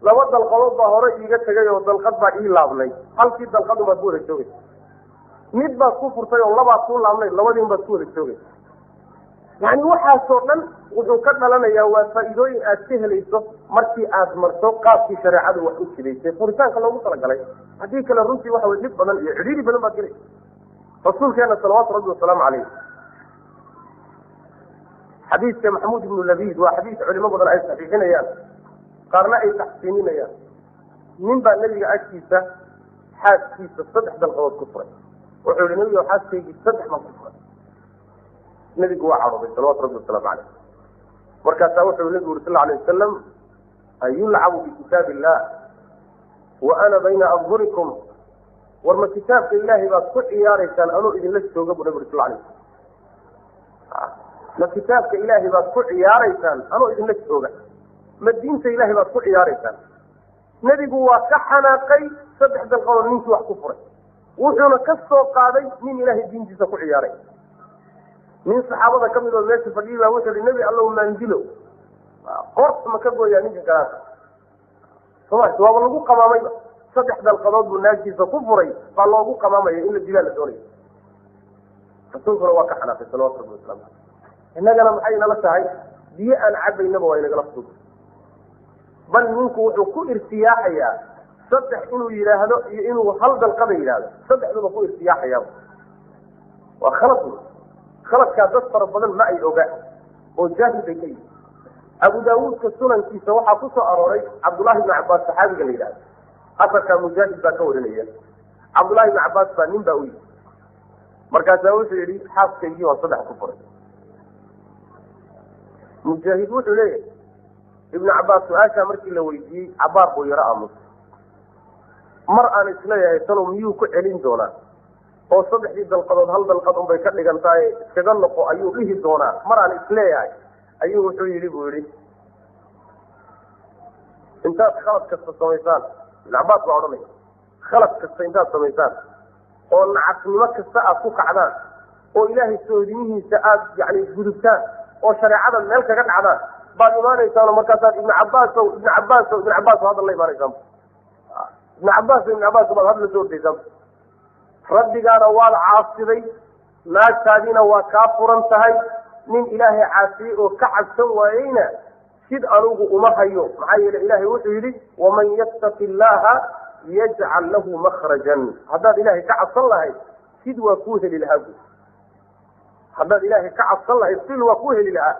Laba dalqadood baa hore iiga tegay oo dalqad baa ii laabnay, halkii dalqadun baad ku wada joogaysa. Mid baad ku furtay oo labaad kuu laabnay, labadiin baad ku wada joogaysa. Yani waxaasoo dhan wuxuu ka dhalanayaa waa faa'iidooyin aad ka helayso markii aad marto qaabkii shareecadu wax u jidaysay furitaanka loogu talagalay. Haddii kale runtii waxa wey dhib badan iyo cidhiiri badan baad gelaysa. Rasuulkeena salawaatu rabbi wasalaamu calayh, xadiidka Maxamuud ibnu Labiid waa xadiis culimo badan ay saxiixinayaan, qaarna ay taxsiininayaan. Nin baa nebiga agtiisa xaaskiisa saddex dalqadood ku furay. Wuxuu yihi nebigo xaaskaygii saddex baan ku furay. Nebigu waa cadhooday salawatu rabbi wasalaamu caleyh. Markaasaa wuxuu nebigu yuri sal alay wasalam, ayulcabu bikitaab illah wa ana bayna adhurikum? War ma kitaabka ilaahay baad ku ciyaaraysaan anuu idinla jooga buu nabi uri sal alay wasalam. Ma kitaabka ilaahay baad ku ciyaaraysaan anuu idinla jooga? Ma diinta ilaahay baad ku ciyaaraysaan? Nebigu waa ka xanaaqay 3 dalqadood ninkii wax ku furay, wuxuuna ka soo qaaday nin ilaahay diintiisa ku ciyaaray. Nin saxaabada ka mid oo meesha fadhiyay baa wuxuu yihi, nebi allow maandilo qort ma ka gooyaa ninka gadaasha? Soma waaba lagu qamaamayba, 3 dalqadood buu naagtiisa ku furay baa loogu qamaamaya in la dilaa la doonaya. Rasuulkuna waa ka xanaaqay salawatu rabbi wasalaamu caleyh. Innagana maxay inala tahay? Biyo aan cabaynaba waa inagala fudud. Bal ninku wuxuu ku irtiyaaxayaa 3 inuu yidhaahdo iyo inuu 1 dalqada yidhaahdo, 3duba ku irtiyaaxayaa. Waa khalad wey. Khaladkaa dad fara badan ma ay oga oo jaahil bay ka yihin. Abu Daawuudka sunankiisa waxaa ku soo arooray Cabdullaahi ibni Cabbaas saxaabiga la yidhahdo, asarkaa Mujaahid baa ka warinaya. Cabdullaahi ibni Cabbaas baa nin baa u yidhi, markaasaa wuxuu yidhi xaaskaygii waa 3 ku furay. Mujaahid wuxuu leeyahay Ibnu Cabbaas su-aashaa markii la weydiiyey cabaar buu yaro aamusay. Mar aan isleeyahay talow miyuu ku celin doonaa oo 3dii dalqadood 1 dalqad unbay ka dhigan tahay iskaga noqo ayuu dhihi doonaa, mar aan isleeyahay ayuu wuxuu yidhi buu yidhi intaad khalad kasta samaysaan, Ibnu Cabbaas baa odhanaya, khalad kasta intaad samaysaan oo nacasnimo kasta aad ku kacdaan oo ilaahay soodimihiisa aad yacni gudubtaan oo shareecada meel kaga dhacdaan baad imaanaysaan, oo markaasaad Ibnu Cabbaasow Ibnu Cabbaasow Ibnu Cabbaasow hadal la imaanaysaan, Ibnu Cabbaasow Ibnu Cabbaasow baad hadal la soo ordaysaan. Rabbigaana waad caasiday, naagtaadiina waa kaa furan tahay, nin ilaahay caasiyey oo ka cabsan waayeyna sid anugu uma hayo. Maxaa yeelay ilaahay wuxuu yidhi waman yattaqi illaaha yajcal lahu makhrajan. Haddaad ilaahay ka cabsan lahayd sid waa kuu heli lahaa buuri. Haddaad ilaahay ka cabsan lahayd sid waa kuu heli lahaa,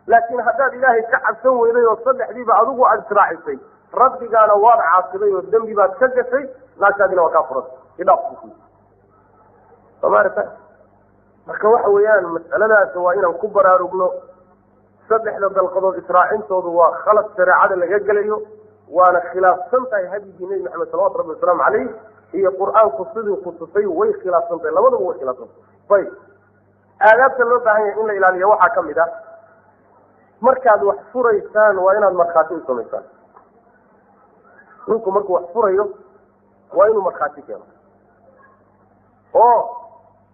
laakiin haddaad ilaahay ka cabsan weyday oo 3diiba adigu aada israacisay, rabbigaana waad caasiday oo dembi baad ka gashay, naagtaadina waa kaa furan, idhaaf buu ku yidhi. Somaarita marka waxa weeyaan mas'aladaas waa inaan ku baraarugno. 3da dalqadood israacintoodu waa khalad shareecada laga gelayo, waana khilaafsan tahay hadyigii Nebi Maxamed salawatu rabbi wasalaamu caleyh iyo qur-aanku siduu ku tusay way khilaafsan tahay, labaduba way khilaafsan tahay. Ayib, aadaabta loo baahan yahay in la ilaaliyo waxaa ka mid ah markaad wax furaysaan waa inaad markhaati u samaysaan. Ninku markuu wax furayo waa inuu markhaati keeno oo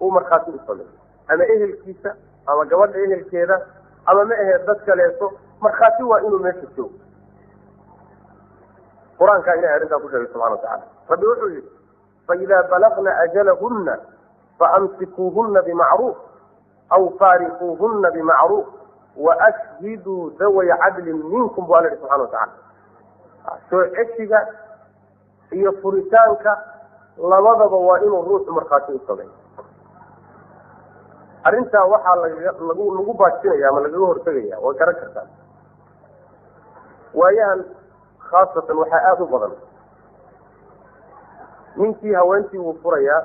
uu markhaati u sameeyo, ama ehelkiisa ama gabadha ehelkeeda ama ma aheed dad kaleeto, markhaati waa inuu meesha joogo. Qur-aankaa ilahay arrintaa ku sheegay subxana watacala. Rabbi wuxuu yidhi faidaa balagna ajalahunna faamsikuuhunna bimacruuf aw faariquuhunna bimacruuf waashhiduu daway cadlin minkum bu alla yihi subxana watacala. Soo ceshiga iyo furitaanka labadaba waa inuu ruuxu markhaati u sameeyo. Arrintaa waxaa lagu baajinaya ama lagaga hortegaya, way garan kartaa. Waayahan khaasatan waxaa aada u badan ninkii haweentii wuu furayaa,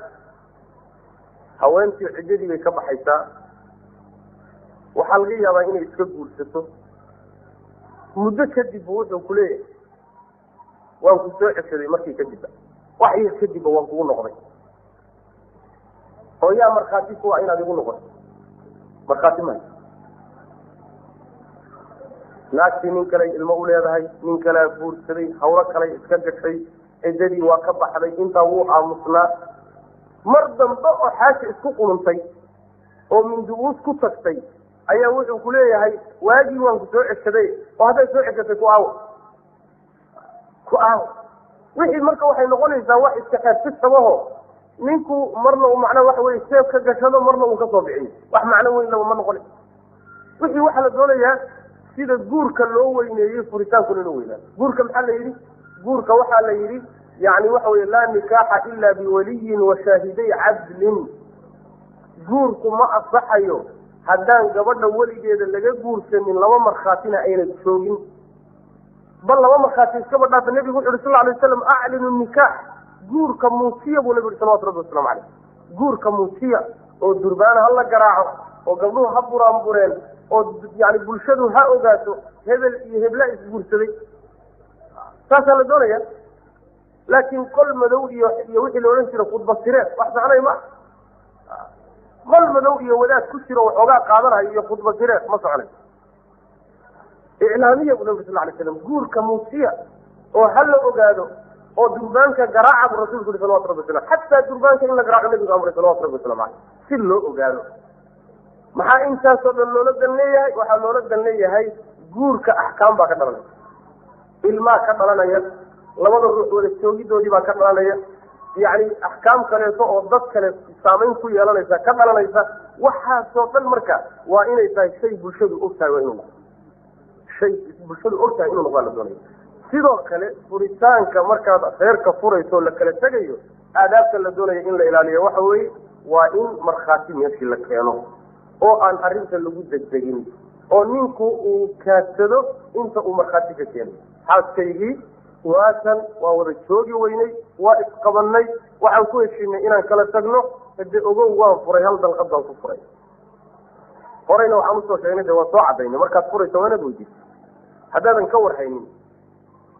haweentii ciddadii bay ka baxaysaa, waxaa laga yaabaa inay iska guursato. Muddo kadib buu wuxuu ku leeyahay waan ku soo ceshaday, markii kadibba wax yar kadibba waan kugu noqday. Oo yaa markhaati kuwa inaad igu noqoto? Markhaati mahay. Naagtii nin kale ilmo u leedahay, nin kalea guursaday, hawlo kaley iska gashay, ciddadii waa ka baxday, intaa wuu aamusnaa. Mar dambe oo xaaja isku quluntay oo mindu-uus ku tagtay ayaa wuxuu ku leeyahay waagii waan ku soo ceshaday, oo hadday soo ceshatay ku aawo ku aawo. Wixii marka waxay noqonaysaa wax iska xeebtisabaho ninku marna uu macnaha waxa weye seef ka gashado, marna uu ka soo bixiyo, wax macno weyn laba ma noqonay. Wixii waxaa la doonayaa sida guurka loo weyneeyey furitaankuna inuu weynaado. Guurka maxaa la yidhi? Guurka waxaa la yidhi yani waxa weye laa nikaaxa ila biwaliyin wa shaahiday cadlin. Guurku ma asaxayo haddaan gabadha weligeeda laga guursanin, laba markhaatina ayna joogin. Bal laba markhaati iskaba dhaafa, nebigu wuxu uhi sal alay waslam aclinu nikaax, guurka muujiya buu nebigu uhi salawatu rabbi waslamu caleyh. Guurka muujiya oo durbaana ha la garaaco oo gabdhuhu ha buraanbureen oo yani bulshadu ha ogaato hebel iyo hebla isguursaday, saasaa la doonaya. Laakiin qol madow iyo wixii la odhan jira khudbasireed wax soconay ma ah. Qol madow iyo wadaad ku jiro waxoogaa qaadanayo iyo khudbasireed ma soconay. Iclaamiya buu nabi sal alay slam guurka muujiya Oo ha la ogaado oo durbaanka garaaca buu rasuulku yidhi salawatu rabbi wasalam, xataa durbaanka in la garaaco nabigu amray salawatu rabbi wasalam caleyh si loo ogaado. Maxaa intaasoo dhan loola dan leeyahay? Waxaa loola dan leeyahay guurka axkaam baa ka dhalanaya, ilmaa ka dhalanaya, labada ruux wada joogidoodii baa ka dhalanaya, yacni axkaam kaleeto oo dad kale saamayn ku yeelanaysa ka dhalanaysa. Waxaasoo dhan marka waa inay tahay shay bulshadu og tahay, waa inuu noqdo shay bulshadu og tahay inuu noqdaa la doonaya. Sidoo kale furitaanka markaad reerka furayso la kala tegayo, aadaabta la doonaya in la ilaaliyo waxa weeye waa in markhaati meeshii la keeno oo aan arrinta lagu degdegin, oo ninku uu kaadsado inta uu markhaati ka keenay. Xaaskaygii waatan waa wada joogi weynay, waa isqabannay, waxaan ku heshiinay inaan kala tagno, hade ogow waan furay, hal dalqad baan ku furay. Horeyna waxaan usoo sheegnay, de waan soo cadaynay, markaad furayso waa inaad weydiiso. Haddaadan ka warhaynin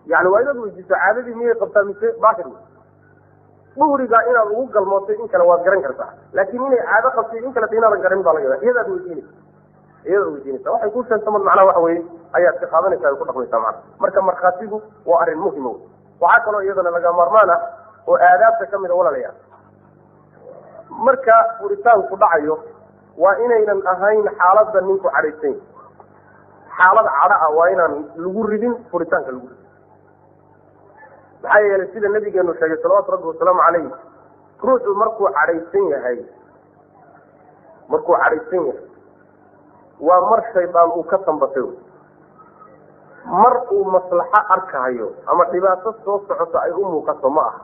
yani waa inaad weydiiso caadadii miyay qabtaa mise daahir wey. Duhrigaa inaad ugu galmootay in kale waad garan kartaa, laakiin inay caado qabtay in kaleta inaadan garanin baa laga yaaba. Iyadaad weydiinaysa, iyadaad weydiinaysa, waxay kuu sheegta mar macnaha waxa weye ayaad ka qaadanaysa, ay ku dhaqmaysaa macna. Marka markhaatigu waa arrin muhima wey. Waxaa kaloo iyadana laga maarmaan ah oo aadaabta kamid a walaalayaal, marka furitaanku dhacayo waa inaynan ahayn xaaladda ninku cadhaysan yahay. Xaalad cadho ah waa inaan lagu ridin furitaanka lagu ridin. Maxaa yeelay sida nabigeenu sheegay salawaatu rabbi wasalaamu calayh, ruuxu markuu cadhaysan yahay, markuu cadhaysan yahay waa mar shaydaan uu ka tambatay, mar uu maslaxo arkahayo ama dhibaato soo socoto ay u muuqato ma aha,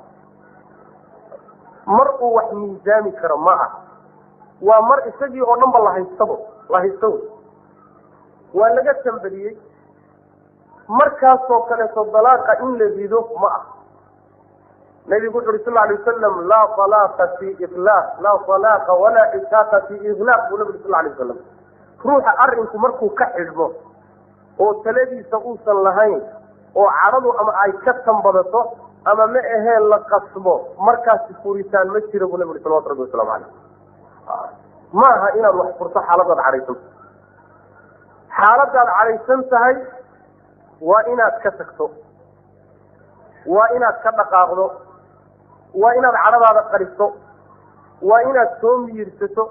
mar uu wax miisaami karo ma aha, waa mar isagii oo dhan ba la haystabo, la haysto waa laga tambadiyey. Markaasoo kaleeto dalaaqa in la rido ma aha. Nabigu wuxu uri sal lla alay wasalam, laa alaaqa fi ilaaq, laa alaaqa walaa itaaqa fi ilaaq buu nabi uri sal lay wasalam. Ruuxa arrinku markuu ka xidhmo oo taladiisa uusan lahayn oo cadhadu ama ay ka tambadato ama ma aheen la qasbo, markaasi furitaan ma jiro buu nabi uri salawatu rabbi waslamu caleyh. Ma aha inaad wax furto xaaladaad cadhaysan, xaaladaad cadhaysan tahay waa inaad ka tagto, waa inaad ka dhaqaaqdo, waa inaad cadhadaada qariso, waa inaad soo miyirsato,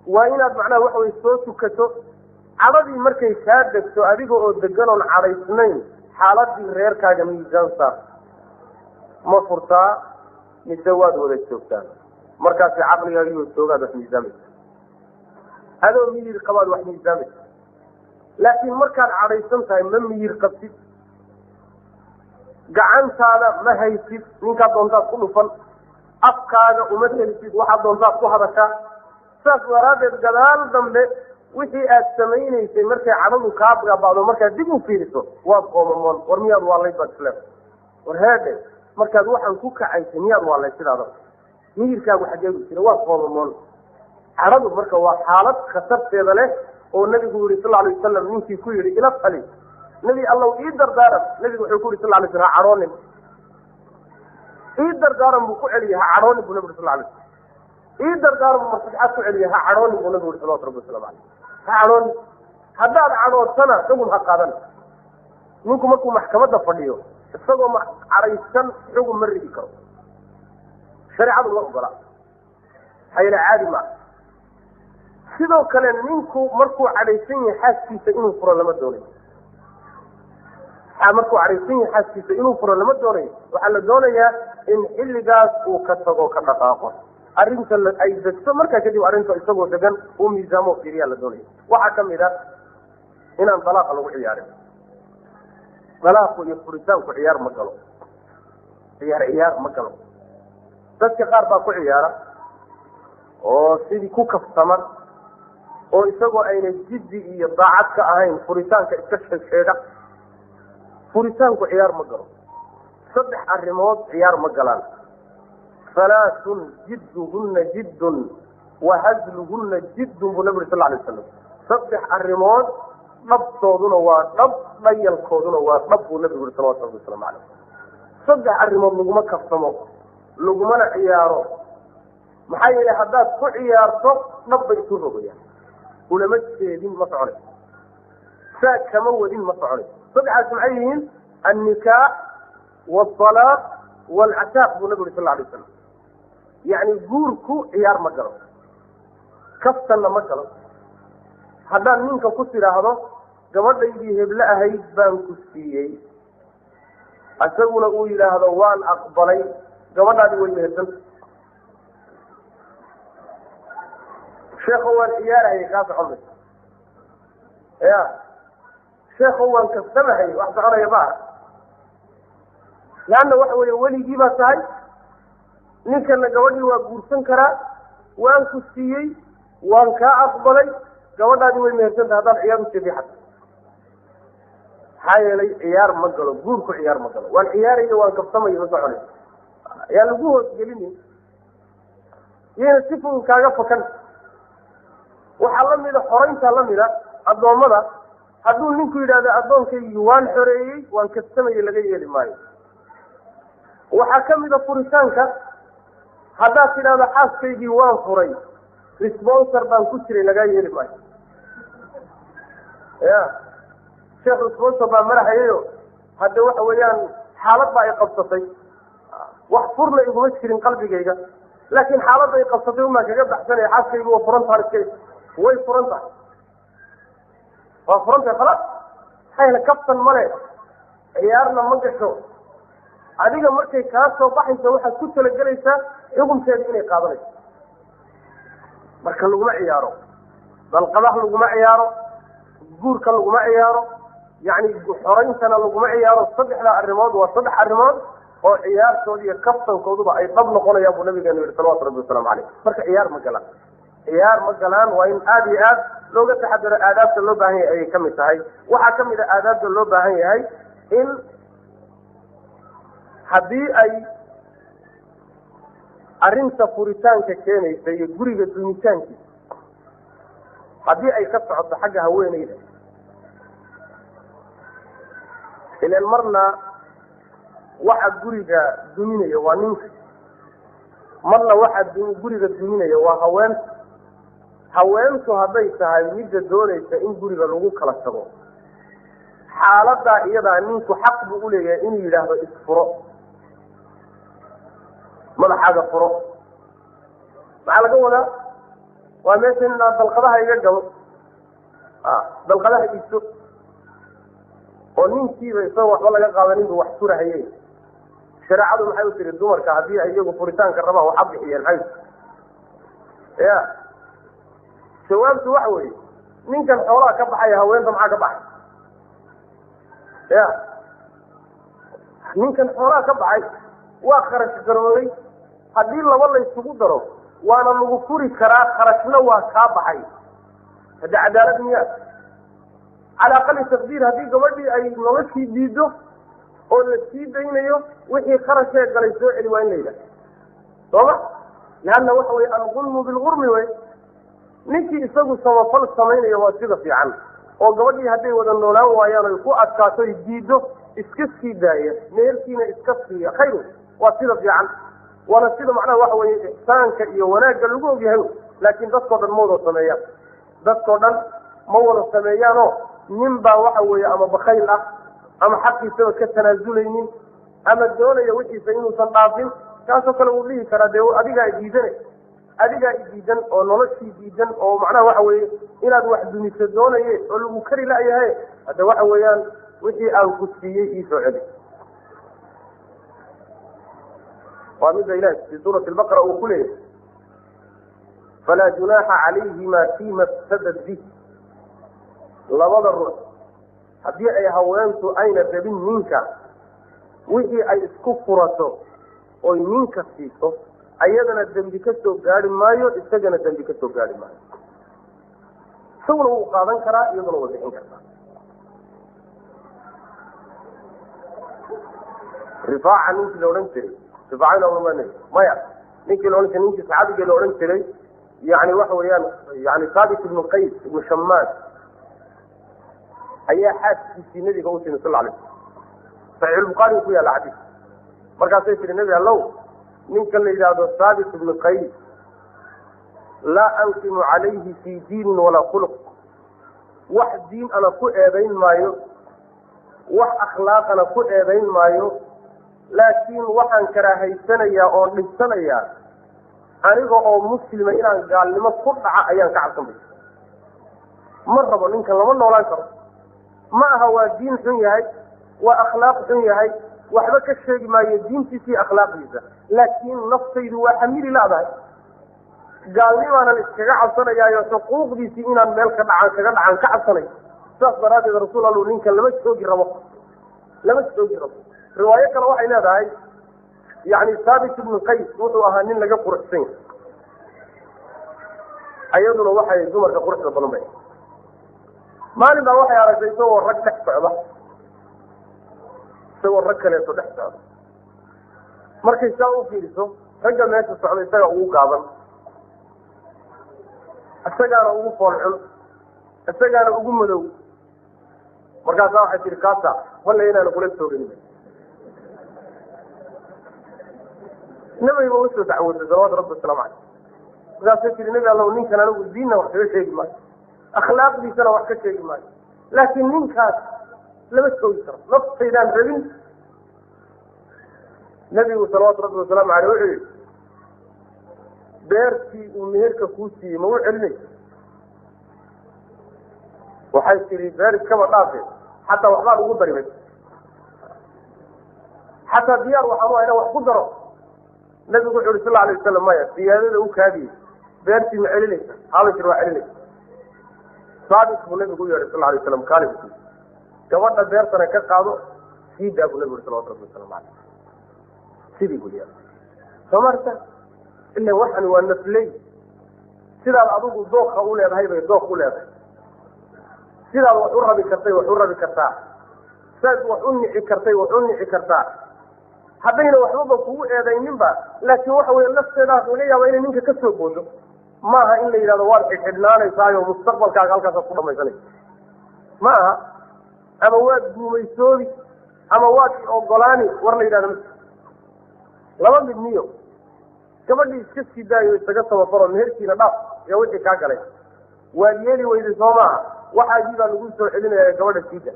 waa inaad macnaha waxa weye soo tukato. Cadhadii markay kaa degto adiga oo degan oon cadhaysnayn, xaaladii reerkaaga miisaan saar, ma furtaa mise waad wada joogtaan? Markaasi caqligaagiioo joogaad wax miisaamaysa, adoo miyir qabaad wax miisaamaysa. Laakiin markaad cadhaysan tahay ma miyir qabtid, gacantaada ma haysid, ninkaad doontaad ku dhufan, afkaaga uma telisid, waxaad doontaad ku hadashaa. Saas daraaddeed gadaal dambe wixii aad samaynaysay markay cadhadu kaa gaabacdo markaad dib u fiiriso waad qoomamoon, war miyaad waalayd baad isleedahay, war heedhe markaad waxaan ku kacaysay miyaad waalayd sidaada, miyirkaagu xageegu jira, waad qoomamoon. Cadhadu marka waa xaalad khatarteeda leh oo nabigu yihi sal alay wasalam ninkii ku yidhi ila tali nebi allow ii dardaaran, nabigu wuxuu ku yidhi sal lay slam ha cadhoonin, ii dardaaran buu ku celiyey, ha cadhoonin buu nabi uri sal lay slam, ii dardaaran buu marsaxaad ku celiyey, ha cadhoonin buu nabigu yuri salawatu rabbi waslamu caleyh, ha cadhoonin. Haddaad cadhootana xugum ha qaadan. Ninku markuu maxkamadda fadhiyo isagoo cadhaysan xugum ma ridi karo, shareecadu ma ogola, maxaa yeele caadi maaha. Sidoo kale ninku markuu cadhaysan yahay xaaskiisa inuu furo lama doonayo. Markuu cadhaysan yahay xaaskiisa inuu furo lama doonayo. Waxaa la doonayaa in xilligaas uu ka tago, ka dhaqaaqo, arrinta ay degto, markaa kadib arrinta isagoo degan uu miisaamo fiiriyaa la doonaya. Waxaa kamid a inaan dalaaqa lagu ciyaarin. Dalaaqu iyo furitaanku ciyaar ma galo, ciyaar ciyaar ma galo. Dadka qaar baa ku ciyaara oo sidii ku kaftama oo isagoo ayna jiddi iyo daacad ka ahayn furitaanka iska sheegsheega. Furitaanku ciyaar ma galo. Saddex arrimood ciyaar ma galaan. Halaathun jidduhunna jiddun wa hazluhunna jiddun buu nabi uri sal lay wasalam. Saddex arrimood dhabtooduna waa dhab, dhayalkooduna waa dhab buu nabigu yuri salawatu rabbi waslamu caleyh. Saddex arrimood laguma kaftamo, lagumana ciyaaro. Maxaa yeelay haddaad ku ciyaarto dhab bay isu rogayaan, ulama jeedin ma soconayso, saa kama wadin ma soconayso. Saddexaas maxay yihiin? Annikaax waalaaq waalcataaq buu nabigu yuri sal alay wasalam. Yacni guurku ciyaar ma galo, kaftanna ma galo. Haddaan ninka ku tidhaahdo gabadhaydii heblo ahayd baan ku siiyey, isaguna uu yidhaahdo waan aqbalay, gabadhaadi way mehersanta. Sheekho waan ciyaarahayay, kaa socon mayso. Ya sheekho waan kastamahayay, wax soconaya maaha. Leanna waxa weeye weligii baa tahay, ninkana gabadhii waa guursan karaa, waan ku siiyey, waan kaa aqbalay, gabadhaadi way mehersanta haddaad ciyaar ujeedi xata. Maxaa yeelay ciyaar ma galo, guurku ciyaar ma galo. Waan ciyaarayo, waan kaftamayo, ma soconay. Yaa lagu hoosgelinin, yayna si fudud kaaga fakan. Waxaa lamida xorayntaa lamida addoommada. Hadduu ninku yidhahdo addoonkaygii waan xoreeyey, waan kaftamayay, laga yeeli maayo. Waxaa kamida furitaanka, haddaad tidhahdo xaaskaygii waan furay, responsor baan ku jiray, lagaa yeeli maayo. Ya sheekh responsor baa marahayayo, hadda waxa weeyaan xaalad baa i qabsatay, wax furna iguma jirin qalbigayga, laakiin xaaladda i qabsatay umaan kaga baxsanaya, xaaskaygu waa furan tahay, iska way furan tahay, waa furan tahay khalaas. Maxaa yeele kaftan male, ciyaarna ma gasho. Adiga markay kaa soo baxayso waxaad ku talagelaysaa xukunkeeda inay qaadanayso. Marka laguma ciyaaro, dalqadaha laguma ciyaaro, guurka laguma ciyaaro, yacni xorayntana laguma ciyaaro. Saddexdaa arrimood waa saddex arrimood oo ciyaartooda iyo kaftankooduba ay dhab noqonayaan buu nabigeenu yihi salawatu rabbi wasalaamu caleyh. Marka ciyaar ma galaan, ciyaar ma galaan. Waa in aada iyo aad looga taxadaro. Aadaabta loo baahan yahay ayay kamid tahay. Waxaa kamid a aadaabta loo baahan yahay in haddii ay arrinta furitaanka keenaysa iyo guriga dumitaankiisa haddii ay ka socoto xagga haweeneyda, ilaan marna waxa guriga duminaya waa ninka, marna waxa guriga duminaya waa haweenta. Haweentu hadday tahay midda doonaysa in guriga lagu kala tago, xaaladaa iyadaa ninku xaq buu uleeyahay inuu yidhaahdo isfuro, madaxaaga furo. Maxaa laga wadaa? Waa meesha inaa dalqadaha iga gabo, dalqadaha iso, oo ninkiiba isagoo waxba laga qaadanin buu wax furahaye. Shareecadu maxay u tiri dumarka haddii ay iyagu furitaanka rabaan waxa bixiyeen maxay? Ya jawaabtu waxa weeye ninkan xoolaha ka baxaya, haweenta maxaa ka baxay? Ya ninkan xoolaha ka baxay waa kharash garoobay. Haddii laba laysugu daro waana lagu furi karaa, kharashna waa kaa baxay. Hadda cadaalad miyaa? Cala aqali taqdiir haddii gabadhii ay noloshii diido oo la sii daynayo, wixii kharashee galay soo celi waa in la yidhaha, sooma? Leanna waxa weye algulmu bilgurmi wey. Ninkii isagu samafal samaynayo waa sida fiican, oo gabadhii hadday wada noolaan waayaan oy ku adkaato oy diido iska sii daaya, meherkiina iska siiya, khayr wey, waa sida fiican, waana sida macnaha waxa weye ixsaanka iyo wanaagga lagu ogyahay. Laakiin dadkao dhan ma wada sameeyaan, dadkao dhan ma wada sameeyaanoo nin baa waxa weeye ama bakayl ah, ama xaqiisaba ka tanaazulaynin, ama doonaya wixiisa inuusan dhaafin. Kaasoo kale wuu dhihi karaa dee adigaa diidane, adigaa idiidan oo noloshii diidan, oo macnaha waxa weeye inaad wax dumiso doonaye oo lagu kari la'yahay, hadda waxa weeyaan wixii aan ku siiyey iisoo celi. Waa midda ilahi fi suurati albaqara uu ku leeyahay falaa junaaxa calayhima fima iftadat bih. Labada ruux haddii ay haweentu ayna rabin ninka, wixii ay isku furato oy ninka siiso, ayadana dembi ka soo gaari maayo, isagana dembi ka soo gaari maayo. Isaguna wuu qaadan karaa, iyaduna way bixin kartaa. Rifaaca ninkii la odhan jiray, rifaacana maya, ninkii la odhan jiray, ninkii saxaabigii la odhan jiray, yani waxa weeyaan yani Thaabit ibnu Qays ibnu Shamaas ayaa xaaskiisii nabiga u timi sal alay slam. Saxiixulbukhaari ku yaalla xadiis. Markaasay tihi nebi allow, ninkan la yidhaahdo Thaabit ibnu Qays laa anqimu calayhi fii diinin walaa khuluq, wax diin ana ku eedayn maayo, wax akhlaaqana ku eedayn maayo, Laakiin waxaan karaahaysanayaa oo dhibsanayaa aniga oo muslima inaan gaalnimo ku dhaca ayaan ka cabsan bay. Ma rabo ninkan lama noolaan karo. Ma aha waa diin xun yahay, waa akhlaaq xun yahay, waxba ka sheegi maayo diintiisa iyo akhlaaqdiisa, laakiin naftaydu waa xamili laadahay. Gaalnimaanan iskaga cabsanayaayo xuquuqdiisii inaan meel ka dhacaan kaga dhacaan ka cabsanay. Saas daraaddeed rasuul allu ninkan lama joogi rabo, lama joogi rabo. Riwaayo kale waxay leedahay yani Thaabit ibnu Qays wuxuu ahaa nin laga quruxsan yahay, ayaduna waxay dumarka quruxda badan bay. Maalin baa waxay aragtay isagoo rag dhex socda, isagoo rag kaleeto dhex socda. Markay saa u fiiriso ragga meesha socda isagaa ugu gaaban, isagaana ugu foolxun, isagaana ugu madow. Markaasaa waxay tihi kaasa walle inaana kula sooganin. Nabiga usoo dacwooday salawaatu rabbi wasalaamu caleyh. Markaasay tihi nabi allow ninkan anigu diinna wax kaga sheegi maayo, akhlaaqdiisana wax ka sheegi maayo, laakiin ninkaas lama joogi karo, naftaydaan rabin. Nabigu salawaatu rabbi wasalaamu caleyh wuxuu yihi beertii uu meherka kuu siiyey ma u celinaysa? Waxay tihi beer iskaba dhaafe, xataa waxbaan ugu darimay, xataa diyaar waxaan u inaan wax ku daro. Nabigu wuxu uhi sal alay wasalam maya, siyaadada u kaadiyey, beertii ma celinaysa? Haabay tir waa celinaysa. Saabit buu nabigu u yeedhay sal alay waslam, kaali buu gabadha beertana ka qaado sii daa buu nabigu uri salawatu rabbi waslamu caleyh. Sidii buu yeelay. Soo marta ila waxani waa nafley, sidaad adigu dooqa u leedahay bay dooq u leedahay, sidaad wax u rabi kartay wax u rabi kartaa, sidaad wax u nici kartay wax u nici kartaa. Haddayna waxbaba kugu eedayninba, laakiin waxa weeye lafteedaas laga yaaba inay ninka ka soo boodo. Maaha in la yidhahdo waad xidhxidhnaanaysaayo mustaqbalkaaga halkaasaad ku dhamaysanaysa, ma aha. Ama waad guumaysoobi ama waad ogolaani, war la yidhahdo ma laba mid miyo. Gabadhii iska sii daayo, isaga tababaro, meherkiina dhaaf iyo wixii kaa galay. Waad yeeli weyday soo maaha, waxaagii baa lagu soo celinaya, gabadha siida.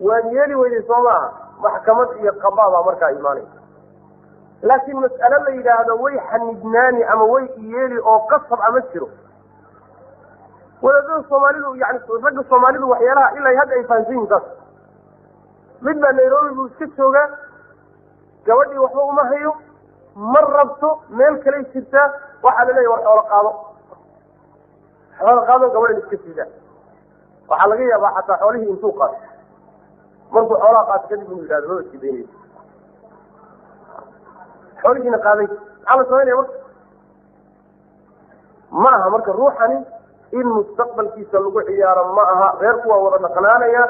Waad yeeli weyday soo maaha, maxkamad iyo qabaa baa markaa imaanaysa. Laakiin mas'alo la yidhaahdo way xanidnaani ama way iyeeli oo qasab ama jiro. Wadaadada soomaalidu yani ragga soomaalidu waxyaalaha ilaa hadda ay fahamsan yihin saas. Mid baa Nairobi buu iska joogaa, gabadhii waxba uma hayo, ma rabto, meel kaley jirtaa, waxaa laleeyahy war xoolo qaado, xoolo qaado, gabadhan iska siidaa. Waxaa laga yaabaa xataa xoolihii intuu qaato, markuu xoolaha qaato kadib inuu yidhahdo maba sii daynayso, xoolihiina qaaday. Maxaa la samaynaya marka? Ma aha marka ruuxani in mustaqbalkiisa lagu ciyaaro ma aha. Reerku waa wada dhaqnaanaya,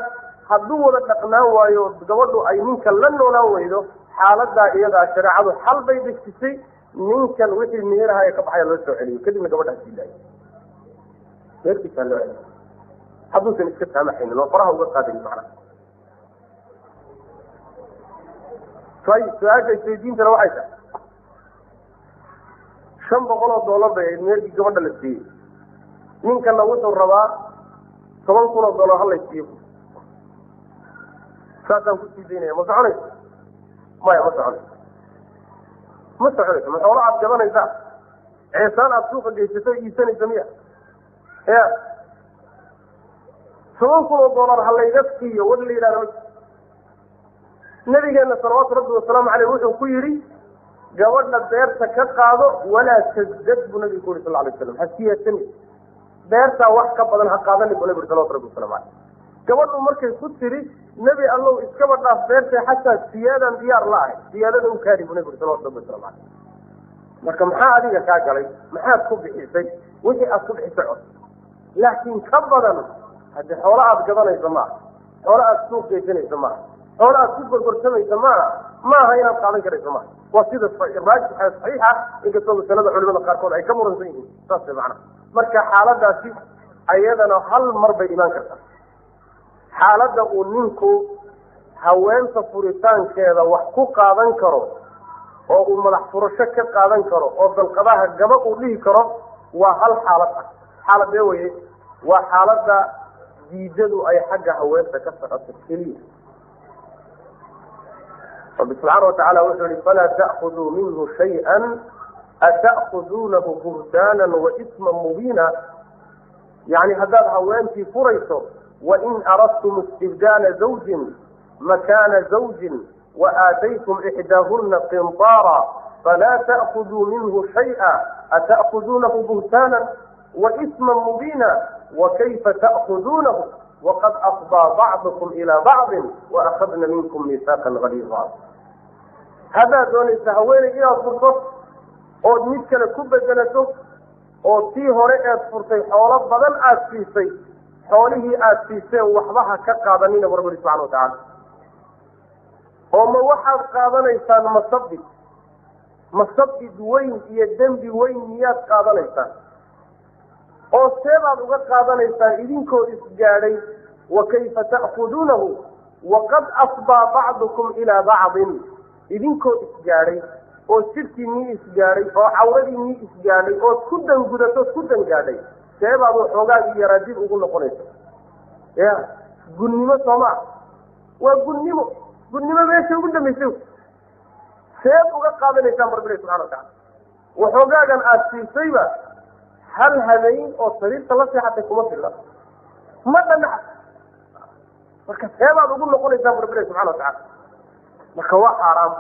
hadduu wada dhaqnaan waayo gabadhu ay ninka la noolaan weydo, xaaladaa iyadaa shareecadu xal bay dejisay. Ninkan wixii meeraha ee ka baxaya loo soo celiyo, kadibna gabadha sii daayo, meerkiisaa loo celiyo, hadduusan iska saamaxaynin oo faraha uga qaadayn macnaha. Ayib, su-aasha isweydiintana waxay tahay $500 bay ahayd meerkii gabadha la siiyey, ninkana wuxuu rabaa $10,000 hala siiyo, saasaan kusii daynaya. Ma soconayso? Maya, ma soconayso, ma soconayso. Ma xoolo aad gadanaysaa, ceesaan aad suuqa geysato iibsanaysa miya? Ya $10,000 ha layga siiyo war la yidhahdo. Nabigeena salawaatu rabbi wasalaamu caleyh wuxuu ku yidhi gabadha beerta ka qaado, walaa tasdad buu nabigu ku yuri sal alay slam, ha siyaasani, beertaa wax ka badan ha qaadani buu nabi yuri salawatu rabbi wasalamu caleyh. Gabadhu markay ku tiri nebi allow iskaba dhaaf beertay, xataa siyaadaan diyaar la ahay, siyaadada u kaadi buu nabi yuri salawatu rabbi wasalamu caleyh. Marka maxaa adiga kaa galay? Maxaad ku bixisay? Wixii aad ku bixisay cod, laakiin ka badan haddii xoolo aad gadanaysa maaha, xoolo aad suuq geysanaysa maaha, xoolo aad ku gorgortamaysa maaha, maaha inaad qaadan karaysa maaha. Waa sida raajixa saxiixa, inkastoo masalada culimada qaarkood ay ka muransan yihiin, saas way macnaha. Marka xaaladaasi ayadana hal mar bay imaan kartaa, xaaladda uu ninku haweenta furitaankeeda wax ku qaadan karo oo uu madax furasho ka qaadan karo oo dalqadaha gaba uu dhihi karo, waa hal xaalad ah. Xaaladee weye? Waa xaaladda diidadu ay xagga haweenta ka socoto keliya. Rabbi subxaana watacaala wuxuu yihi falaa ta'khuduu minhu shay-an ata'khuduunahu buhtaanan wa isman mubiina. Yacni haddaad haweentii furayso, wain aradtum istibdaala zawjin makaana zawjin wa aataytum ixdaahuna qintaara falaa ta'khuduu minhu shay'a ata'khuduunahu buhtaanan wa isman mubiina wakayfa ta'khuduunahu waqad afdaa bacdukum ilaa bacdin waakhadna minkum miisaaqan galiida. Haddaad doonaysa haweeney inaad furto ood mid kale ku bedelato, oo tii hore eed furtay xoolo badan aada siisay, xoolihii aada siiseen waxba ha ka qaadanina bu rabbi subxana watacaala. Oo ma waxaad qaadanaysaan masabid, masabid weyn iyo dembi weyn miyaad qaadanaysaan? Oo seebaad uga qaadanaysaan idinkoo isgaadhay? Wa kayfa ta'khuduunahu waqad afdaa bacdukum ilaa bacdin. Idinkoo isgaadhay oo jidhkiinnii isgaadhay oo cawradiinnii isgaadhay ood ku dangudato ku dangaadhay, seebaad waxoogaagii yaraa dib ugu noqonaysa? Ya gunnimo soomaa, waa gunnimo, gunnimo meesha ugu dambaysay. Seed uga qaadanaysaan rabbi subxana watacala waxoogaagan aada siisayba hal habeyn oo sariirta la seexatay kuma filla, ma dhanax. Marka seebaad ugu noqonaysaan rabbi subxana watacala. Marka waa xaaraam,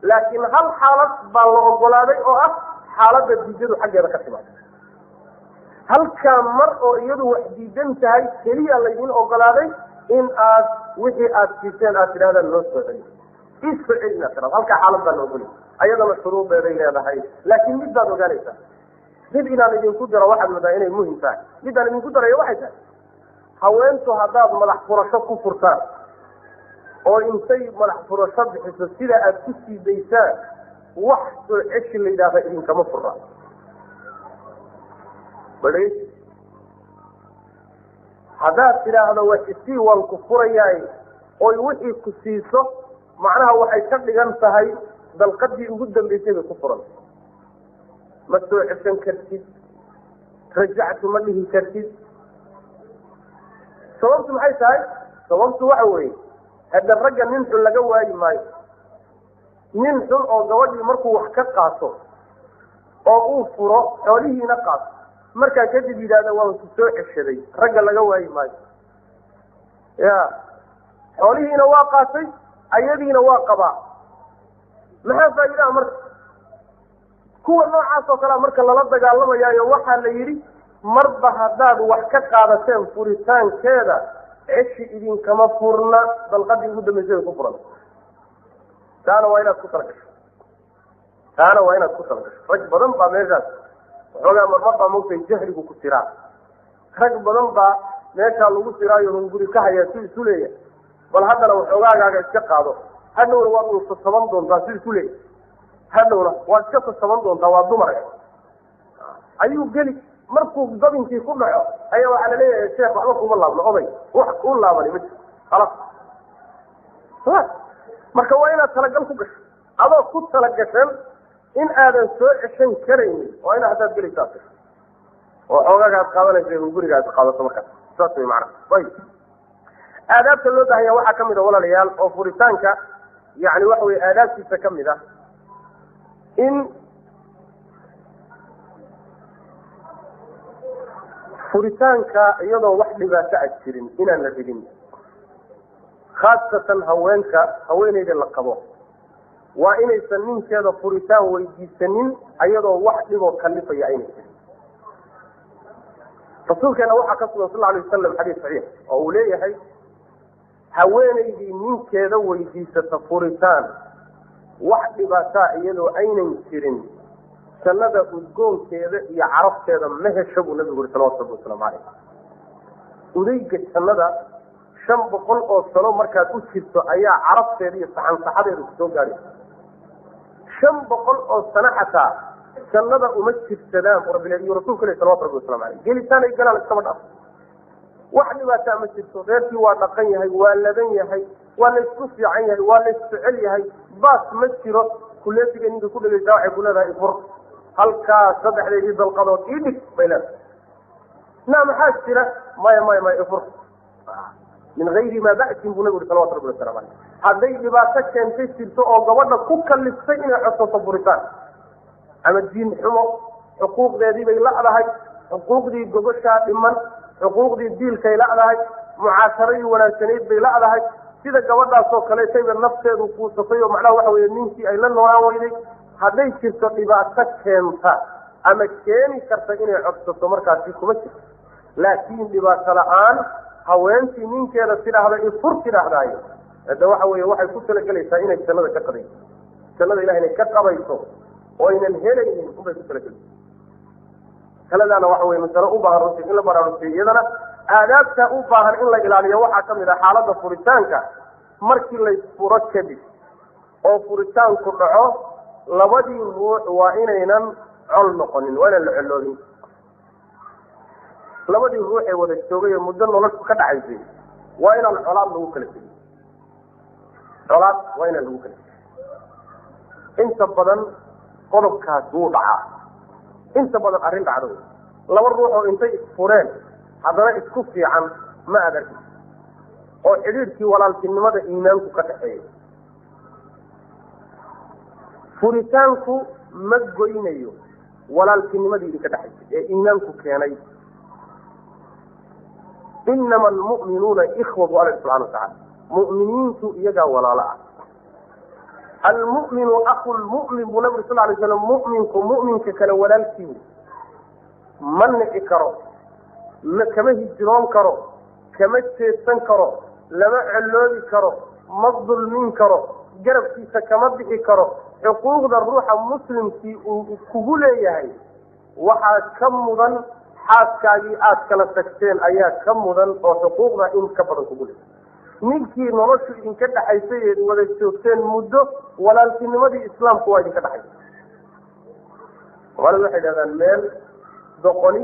laakiin hal xaalad baa la ogolaaday oo ah xaaladda diidadu xaggeeda ka timaado. Halkaa mar oo iyadu wax diidan tahay keliya laydin ogolaaday in aad wixii aad siiseen aad tidhahdaan noo soo celi, isoo celi inaad tidhahdo. Halkaa xaalad baa la ogolay, ayadana shuruudeeday leedahay. Laakiin mid baad ogaanaysaa, mid inaan idinku daro waxaad moodaa inay muhim tahay. Midaan idinku darayo waxay tahay, haweentu haddaad madax furasho ku furtaan oo intay madax furasho bixiso sida aad ku sii daysaan, wax soo ceshi la yidhaahda idinkama furra. Badh haddaad tidhaahdo wax isii waan ku furayaay, oy wixii ku siiso, macnaha waxay ka dhigan tahay dalqadii ugu dambaysay bay ku furan. Ma soo ceshan kartid, rajactu ma dhihi kartid. Sababtu maxay tahay? Sababtu waxa weeye, hadda ragga nin xun laga waayi maayo. Nin xun oo gabadhii markuu wax ka qaato oo uu furo xoolihiina qaato, markaa kadib yidhahda waan ku soo ceshaday, ragga laga waayi maayo. Ya xoolihiina waa qaatay, ayadiina waa qabaa, maxaa faa'iidaha marka? Kuwa noocaas oo kalea marka lala dagaalamayaayo waxaa la yidhi marba haddaad wax ka qaadateen furitaankeeda, ceshi idinkama furna, dalqadii ugu dambaysay bay ku furan. Taana waa inaad ku talagasho, taana waa inaad ku talagasho. Rag badan baa meeshaas waxoogaa marmar baa mogtay jahligu ku tiraa. Rag badan baa meeshaa lagu tiraayo hunguri ka hayaa si isu leeya, bal haddana waxoogaagaaga iska qaado, hadhowna waad usasaban doontaa si isu leeya, hadhowna waad iska sasaban doontaa, waa dumar ayuu geli. Markuu dabinkii ku dhaco ayaa waxaa laleeyahay sheekh waxba kuma laabno, oday wax kuu laabani ma jiro, khalas. Marka waa inaad talagal ku gasho, adoo ku talagashan in aadan soo ceshan karaynin, waa ina haddaad gelaysa ad gasho oo xoogaaga aad qaadanaysa hunguriga aad qaadato. Markaas saas way macana. Ayib, aadaabta loo baahanya waxaa kamid a walaalayaal oo furitaanka yani waxa weye aadaabtiisa kamid ah in furitaanka iyadoo wax dhibaato a jirin inaan la ridin, khaasatan haweenka, haweeneyda la qabo waa inaysan ninkeeda furitaan weydiisanin ayadoo wax dhiboo kalifaya aynay jirin. Rasuulkeena waxaa ka sugan sal alay wasalam xadiis saxiix oo uu leeyahay haweeneydii ninkeeda weydiisata furitaan wax dhibaataa iyadoo aynan jirin, jannada udgoonkeeda iyo carabteeda ma hesho buu nabigu yuri salawatu rabbi wasalaamu caleyh. Udayga jannada 500 oo sano markaad u jirto ayaa carabteeda iyo saxansaxadeeda kusoo gaadhaysa. 500 oo sano xataa jannada uma jirsadaan bu rabbi iyo rasuulka leh salawatu rabbi waslamu caleyh. Gelitaan ay galaan iskaba dhaaf, wax dhibaataa ma jirto. Reerkii waa dhaqan yahay, waa ladan yahay, waa la isku fiican yahay, waa la isjecel yahay, baas ma jiro. Kuleetiga ninka ku dhegeysaa waxay ku leedahay ifur, halkaas saddexdeedii dalqadood ii dhig bay leedahay. Na maxaa jira? Maya maya maya ifur. Min gayri maa ba'sin buu nabigu uri salawatu rabbi wasalam caleyh. Hadday dhibaato keentay jirto oo gabadha ku kaliftay inay codsato furitaan, ama diin xumo, xuquuqdeedii bay la'dahay, xuquuqdii gogoshaa dhiman, xuquuqdii diilkay la'dahay, mucaasharadii wanaagsanayd bay la'dahay, sida gabadhaasoo kaleetayba nafteedu kuusatay oo macnaha waxa weye ninkii ay la noolaan weyday, hadday jirto dhibaato keenta ama keeni karta inay codsato, markaasi kuma jirto. Laakiin dhibaato la-aan haweentii ninkeeda tidhaahda ifur tidhaahdaayo, hadda waxa weye waxay ku talagelaysaa inay jannada ka qabayso, jannada ilaha inay ka qabayso oo aynan helaynin unbay ku talagelaysa. Taladaana waxa weye masalo u baahan runtii in la baraarujiyo, iyadana aadaabta u baahan in la ilaaliyo. Waxaa kamid ah xaaladda furitaanka, markii laysfuro kadib oo furitaanku dhaco, labadii ruux waa inaynan col noqonin, waa inaan la colloobin. Labadii ruux ee wada joogay ee muddo noloshu ka dhaxaysay waa inaan colaad lagu kala tegin, colaad waa inaan lagu kala tegin. Inta badan qodobkaas wuu dhacaa, inta badan arrin dhacdo laba ruux oo intay isfureen haddana isku fiican ma aad arki, oo xidhiidhkii walaaltinimada iimaanku ka dhaxeeyo. Furitaanku ma goynayo walaaltinimadii idinka dhexaysay ee iimaanku keenay. Inama almu'minuuna ikhwa bu alla subxana watacala, mu'miniintu iyagaa walaalo ah. Almu'minu aku lmu'min buu nabig sal lay slam, mu'minku mu'minka kale walaalkii ma nici karo, kama hijroon karo, kama jeedsan karo, lama colloobi karo, ma dulmin karo, garabkiisa kama bixi karo. Xuquuqda ruuxa muslimkii uu kugu leeyahay waxaa ka mudan xaaskaagii aad kala tagteen ayaa ka mudan, oo xuquuqda in ka badan kugu leeyahay. Ninkii noloshu idinka dhexaysay eed wada joogteen muddo, walaaltinimadii islaamku waa idinka dhexaysay. Soomaalida waxay dhahdaan meel doqoni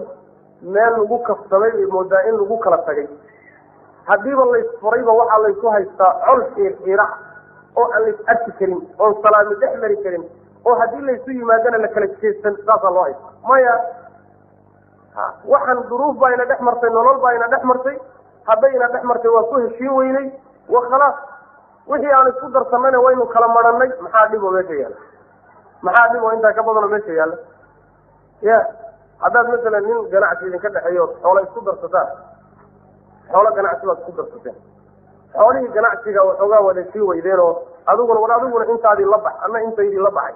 meel lagu kafsamay bay moodaa in lagu kala tagay. Haddiiba laysfurayba waxaa laysu haystaa col xiirxiira oo aan lais arki karin, oon salaami dhex mari karin, oo haddii laysu yimaadana la kala jeedsan, saasaa loo haysta. Maya, waxaan duruuf baa ina dhex martay, nolol baa ina dhex martay, hadday ina dhex martay waa ku heshiin weynay, wa khalaas, wixii aan isku darsanayna waynu kala maranay. Maxaa dhib oo meesha yaalla? Maxaa dhib oo intaa ka badanoo meesha yaalla? Ya haddaad masalan nin ganacsi idinka dhexeeyo xoola isku darsataan, xoolo ganacsi baad isku darsateen, xoolihii ganacsiga waxoogaa wada sii weydeenoo adiguna war adiguna intaadii la bax, anna intaydii la baxay,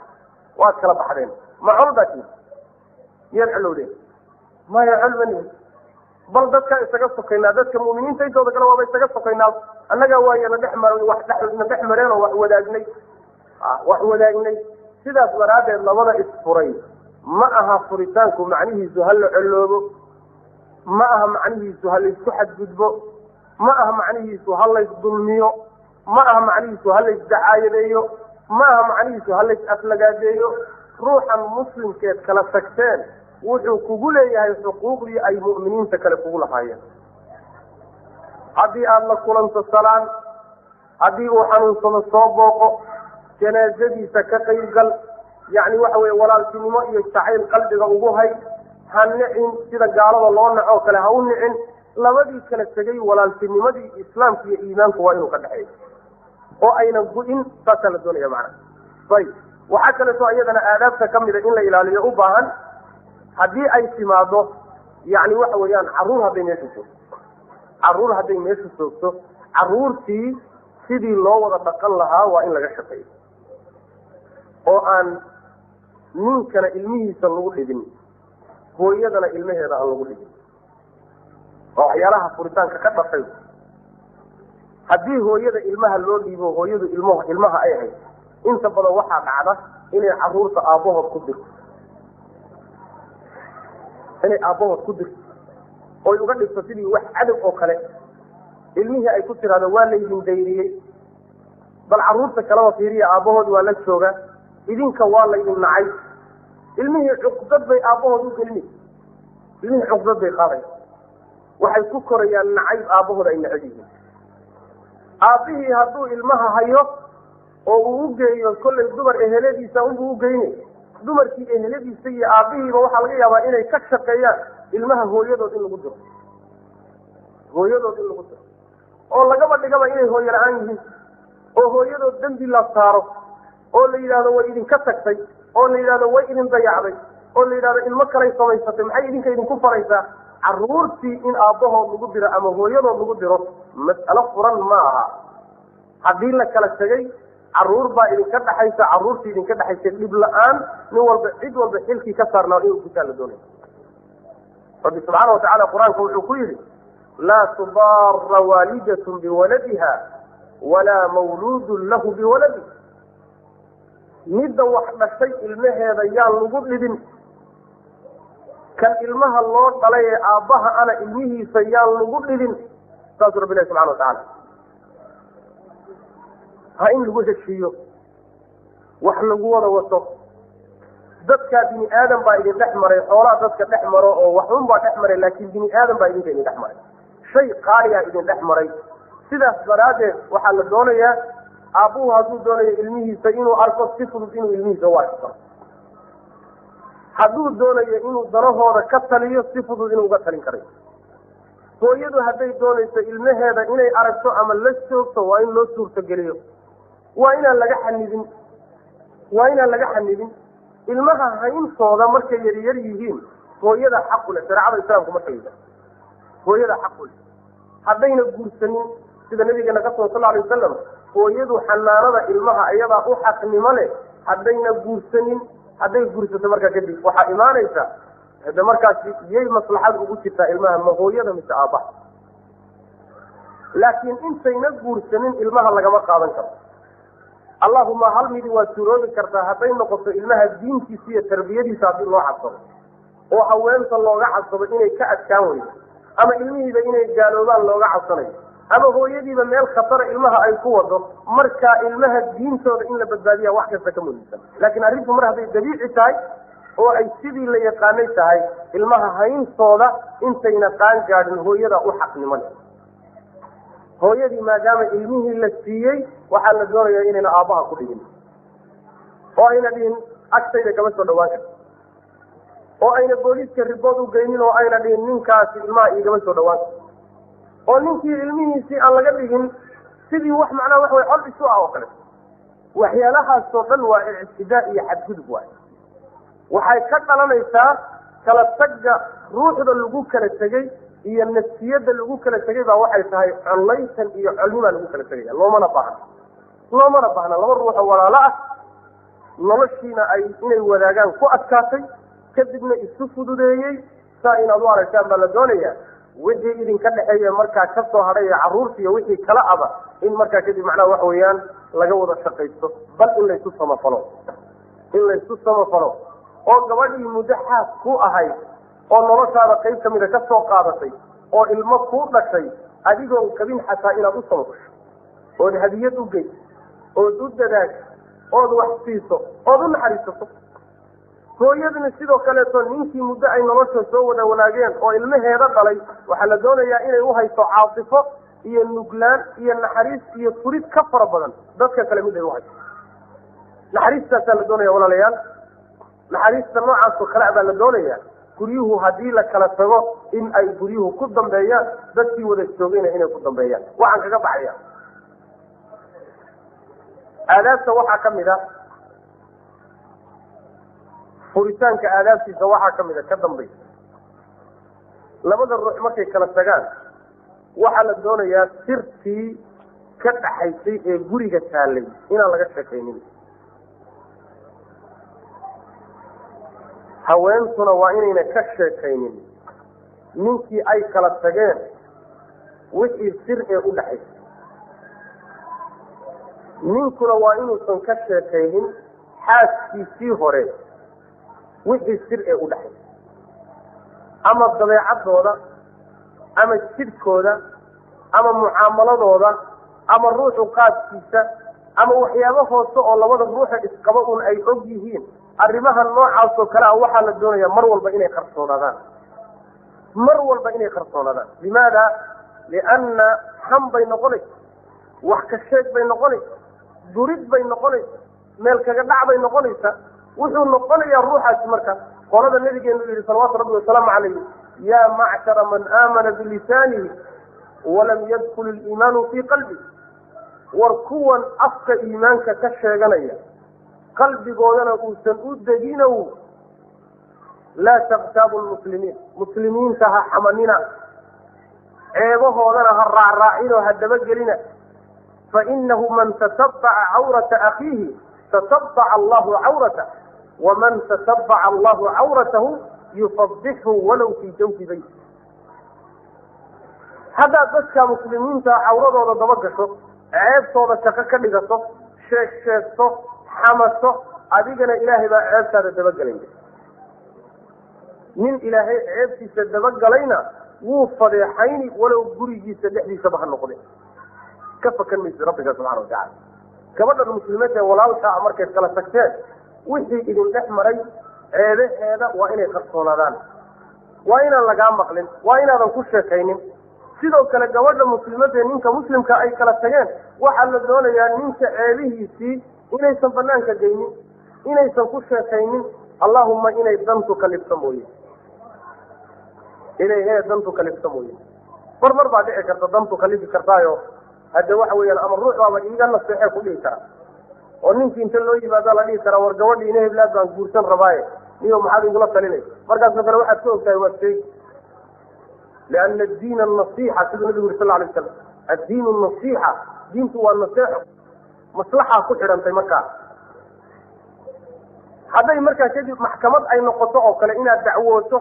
waad kala baxdeen, ma col baa tii? Miyaad colowdeen? Maya, col ma nihin, bal dadkaa isaga sokaynaa, dadka mu'miniinta intooda kale waaba isaga sokaynaa, annagaa waaya na dhex mar wax na dhex mareen oo wax wadaagnay, wax wadaagnay. Sidaas daraaddeed labada isfuray ma aha furitaanku macnihiisu ha la colloobo, ma aha macnihiisu ha laysku xadgudbo, ma aha macnihiisu ha laysdulmiyo, ma aha macnihiisu ha laysdacaayadeeyo, ma aha macnihiisu ha lays aflagaadeeyo. Ruuxan muslimkeed kala tagteen wuxuu kugu leeyahay xuquuqdii ay mu'miniinta kale kugu lahaayeen. Haddii aada la kulanto salaan, haddii uu xanuunsado soo booqo, janaasadiisa ka qaybgal, yacni waxa weye walaaltinimo iyo jacayl qalbiga ugu hay, ha nicin sida gaalada loo naco kale ha u nicin. Labadii kala tegay walaaltinimadii islaamka iyo iimaanku waa inuu ka dhexeeyo oo aynan gu-in, saasaa la doonaya macana. Ayib, waxaa kaleeto iyadana aadaabta kamida in la ilaaliyo u baahan, haddii ay timaado yacni waxa weeyaan carruur hadday meesha joogto, carruur hadday meesha joogto, carruurtii sidii loo wada dhaqan lahaa waa in laga shaqeeyo, oo aan ninkana ilmihiisa lagu dhibin, hooyadana ilmaheeda aan lagu dhibin. Waa waxyaalaha furitaanka ka dhashay. Haddii hooyada ilmaha loo dhiibo, hooyadu ilmaha ay hayso, inta badan waxaa dhacda inay carruurta aabbahood ku dirto, inay aabbahood ku dirto oy uga dhigto sidii wax cadow oo kale. Ilmihii ay ku tiraahdo waa laydin dayriyey, bal carruurta kaleba fiiriya, aabbahood waa la jooga, idinka waa laydin nacay. Ilmihii cuqdad bay aabbahood u gelinaysa, ilmihii cuqdad bay qaadaya, waxay ku korayaan nacayb aabbahood ay necab yihiin. Aabbihii hadduu ilmaha hayo oo uu u geeyo kollay dumar eheladiisa unbuu u geynay, dumarkii eheladiisa iyo aabbihiiba waxaa laga yaabaa inay ka shaqeeyaan ilmaha hooyadood in lagu diro, hooyadood in lagu diro. oo lagaba dhigaba inay hooyo la-aan yihiin, oo hooyadood dembi la saaro, oo la yidhahdo way idinka tagtay, oo la yidhahdo way idin dayacday, oo la yidhahdo ilmo kalay samaysatay, maxay idinka idinku faraysaa? Caruurtii in aabbahood lagu diro ama hooyadood lagu diro mas'alo furan ma aha. Haddii la kala tegay caruur baa idinka dhexaysa, caruurtii idinka dhexaysa dhib la-aan nin walba cid walba xilkii ka saarnaa inuu gutaa la doonaya. Rabbi subxaana watacaala qur-aanka wuxuu ku yidhi laa tudaara waalidatun biwaladiha walaa mawluudun lahu biwaladi. Midda wax dhashay ilmaheeda yaan lagu dhibin, kan ilmaha loo dhalay ee aabbaha ana ilmihiisa yaan lagu dhibin. Saasuu rabbi ilahi subxana watacaala ha in lagu heshiiyo, wax lagu wada wato. Dadkaa bini aadam baa idin dhex maray, xoolaa dadka dhex maro oo waxun baa dhex maray, laakiin bini aadam baa idinka idin dhex maray, shay qaaliyaa idin dhex maray. Sidaas daraaddeed waxaa la doonayaa aabbuhu hadduu doonayo ilmihiisa inuu arko si fudud inuu ilmihiisa u arki karo, hadduu doonayo inuu danahooda ka taliyo si fudud inuu uga talin karayo. Hooyadu hadday doonayso ilmaheeda inay aragto ama la joogto waa in loo suurtogeliyo, waa inaan laga xanibin, waa inaan laga xanibin. Ilmaha hayntooda markay yaryar yihiin hooyada xaqu leh, shareecada islaamku markay yidhahdo hooyada xaqu leh, haddayna guursanin sida nabigeena ka sugan sal alay wasalam, hooyadu xanaanada ilmaha iyadaa u xaqnimo leh haddayna guursanin. Hadday guursato markaa kadib waxaa imaanaysa hade markaasi yay maslaxad ugu jirtaa ilmaha, ma hooyada mise aabbaha? Laakiin intayna guursanin ilmaha lagama qaadan karo. Allahuma hal midi waa suuroobi kartaa hadday noqoto ilmaha diintiisa iyo tarbiyadiisa haddii loo cabsado, oo haweenta looga cabsado inay ka adkaan weydo, ama ilmihiiba inay gaaloobaan looga cabsanayo, ama hooyadiiba meel khatara ilmaha ay ku wado, markaa ilmaha diintooda in la badbaadiya wax kasta ka muhiimsan. Laakiin arrintu mar hadday dabiici tahay oo ay sidii la yaqaanay tahay, ilmaha hayntooda intayna qaan gaadhin hooyada u xaqnimo leh. Hooyadii maadaama ilmihii la siiyey waxaa la doonayaa inayna aabbaha ku dhigin, oo ayna dhihin agtayda kama soo dhawaan karto, oo ayna booliiska ribood u geynin, oo ayna dhihin ninkaasi ilmaha iigama soo dhawaan karto, oo ninkii ilmihiisii aan laga dhigin sidii wax macnaha wax way cod isu ah oo kale. Waxyaalahaasoo dhan waa ictidaa iyo xadgudub waay. Waxay ka dhalanaysaa kala tagga ruuxda lagu kala tegey iyo nafsiyadda lagu kala tegay baa waxay tahay collaytan iyo colnimaa lagu kala tegaya. Loomana baahna, loomana baahna. Laba ruuxoo walaalo ah noloshiina ay inay wadaagaan ku adkaatay, kadibna isu fududeeyey, saa inaad u aragtaan baa la doonayaa. Wixii idinka dhexeeya markaa ka soo hadhay ee carruurta iyo wixii kala aba in markaa kadib macnaha waxa weeyaan laga wada shaqaysto, bal in laysu samafalo, in laysu samafalo. Oo gabadhii muddo xaas ku ahayd oo noloshaada qayb kamida ka soo qaadatay oo ilmo kuu dhashay, adigoon kabin xataa inaad u samafasho, ood hadiyad u geyso, ood u dadaasho, ood wax siiso, ood u naxariisato. Hooyaduna sidoo kaleeto ninkii muddo ay nolosha soo wada wanaageen oo ilmaheeda dhalay, waxaa la doonayaa inay uhayso caatifo iyo nuglaan iyo naxariis iyo furid ka fara badan dadka kale mid ay uhayso. Naxariistaasaa la doonaya walaalayaal, naxariista noocaasoo kale baa la doonaya. Guryuhu haddii la kala tago in ay guryuhu ku dambeeyaan, dadkii wada joogayna inay ku dambeeyaan. Waxaan kaga baxaya aadaabta waxaa kamid a furitaanka aadaabtiisa waxaa kamid a ka dambaysa labada ruux markay kala tagaan waxaa la doonayaa sirtii ka dhaxaysay ee guriga taalay inaan laga sheekaynin. Haweentuna waa inayna ka sheekaynin ninkii ay kala tageen wixii sir ee u dhaxaysay, ninkuna waa inuusan ka sheekaynin xaaskiisii hore wixii sir ee u dhaxaysay, ama dabeecadooda ama jidhkooda ama mucaamaladooda ama ruuxu qaadkiisa ama waxyaabo hoose oo labada ruuxa isqaba un ay og yihiin. Arrimaha noocaasoo kale ah waxaa la doonayaa mar walba inay qarsoonaadaan, mar walba inay qarsoonaadaan. Limaada? Lianna ham bay noqonaysa, wax ka sheeg bay noqonaysa, durid bay noqonaysa, meel kaga dhac bay noqonaysa. Wuxuu noqonayaa ruuxaasi marka qolada nabigeenu yihi salawaatu rabbi wasalaamu calayh, yaa macshara man aamana bilisaanihi Walam yadkul aliimaanu fii qalbi. War kuwan afka iimaanka ka sheeganaya qalbigoodana uusan u deginow, laa takhtaabu lmuslimiin, muslimiinta ha xamanina, ceebahoodana ha raacraacinoo ha dabagelina. Fainahu man tatabaca cawrata akhiihi tatabaca allahu cawratah, waman tatabaca allahu cawratahu yufadixhu walow fii jawfi bayt. Haddaad dadka muslimiinta cawradooda daba gasho, ceebtooda shaqo ka dhigato, sheeg sheegto, xamato, adigana ilaahay baa ceebtaada dabagelaya. Nin ilaahay ceebtiisa dabagalayna wuu fadeexayni, walow gurigiisa dhexdiisaba ha noqde. Ka fakan maysid rabbiga subxana watacala. Gabadhan muslimeed ee walaalkaa markayd kala tagteen, wixii idin dhex maray ceebaheeda waa inay qarsoonaadaan, waa inaan lagaa maqlin, waa inaadan ku sheekaynin. Sidoo kale gabadha muslimadee ninka muslimka ay kala tageen, waxaa la doonayaa ninka ceebihiisii inaysan banaanka geynin, inaysan ku sheekaynin, allahuma inay dantu kalifta mooye, inay hee dantu kalifta mooye. Mar mar baa dhici karta dantu kalifi kartaayo, hadde waxa weeyaan ama ruux baaba iiga naseexee ku dhihi kara, oo ninkii inta loo yimaada la dhihi karaa, war gabadhii ina heblaad baan guursan rabaaye, niyo maxaad igula talinaysa? Markaasoo kale waxaad ka ogtahay waad sheegi, liana addiina anasiixa, siduu nabigu yuri sal alay waslam, addiinu nasiixa, diintu waa naseexo, maslaxaa ku xidhantay. Markaa hadday markaa kadib maxkamad ay noqoto oo kale inaad dacwooto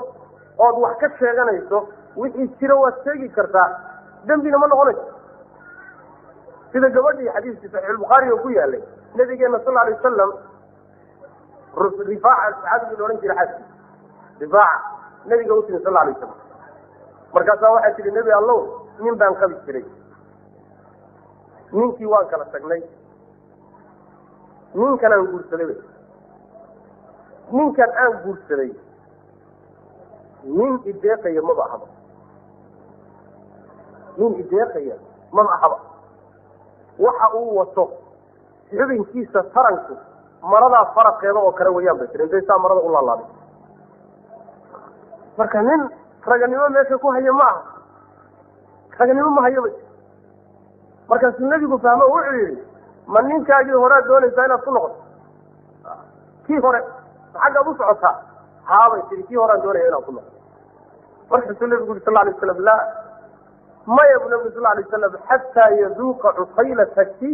ood wax ka sheeganayso, wixii jira waad sheegi kartaa, dembina ma noqonayso. Sida gabadhii xadiiskii saxiixulbukhaari oo ku yaalay, nabigeena sal alay wasalam Rifaaca saxaabigii la odhan jiray xaaskiisa Rifaaca nabiga u timi sal alay wasalam. Markaasaa waxay tihi, nebi allow, nin baan qabi jiray, ninkii waan kala tagnay, ninkan aan guursaday wy, ninkan aan guursaday nin ideeqaya maba ahaba, nin ideeqaya maba ahaba. Waxa uu wato xubinkiisa taranku maradaa faraqeeda oo kale wayaan bay tiri, intay saa marada u laalaabay. Marka nin raganimo meesha ku haya ma aha, raganimo ma hayo bay. Markaasuu nebigu fahmo, wuxuu yihi, ma ninkaagii horead doonaysaa inaad ku noqoto? Kii hore xaggaad u socotaa? Haabay tihi, kii horean doonaya inaan ku noqoto. Markaasuu nebigu yuri sal alay waslam, laa, maya bu nabigu sal alay wasalam, xataa yaduuqa cusaylataki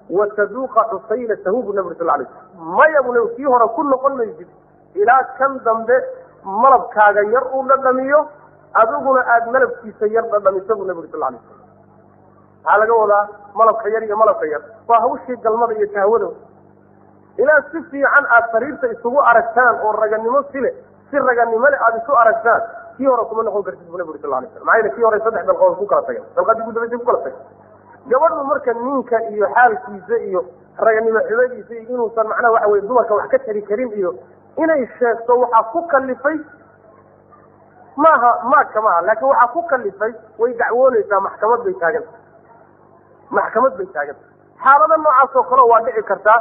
wa taduuqa cusaylatahu bu nabi uri sal alay slam. Maya bu nabi, kii hore ku noqon maysid ilaa kan dambe malabkaaga yar uu dhadhamiyo, adiguna aada malabkiisa yar dhadhamiso buu nabi uri sal alay slam. Maxaa laga wadaa malabka yar iyo malabka yar? Waa hawshii galmada iyo shahwada. Ilaa si fiican aada sariirta isugu aragtaan oo raganimo sile, si raganimo le aada isu aragtaan, kii hore kuma noqon kartid bu nabi uri sal alay slam. Maxaa yeele kii hore 3 dalqood ku kala tageen, dalqadii ugu dambaysay ku kala tageen. Gabadhu marka ninka iyo xaalkiisa iyo raganimo xumadiisa iyo inuusan macnaha waxa weye dumarka wax ka tari karin iyo inay sheegto waxaa ku kalifay maaha maagka maaha, laakiin waxaa ku kalifay way dacwoonaysaa, maxkamad bay taaganta, maxkamad bay taaganta. Xaalado noocaas oo kale waa dhici kartaa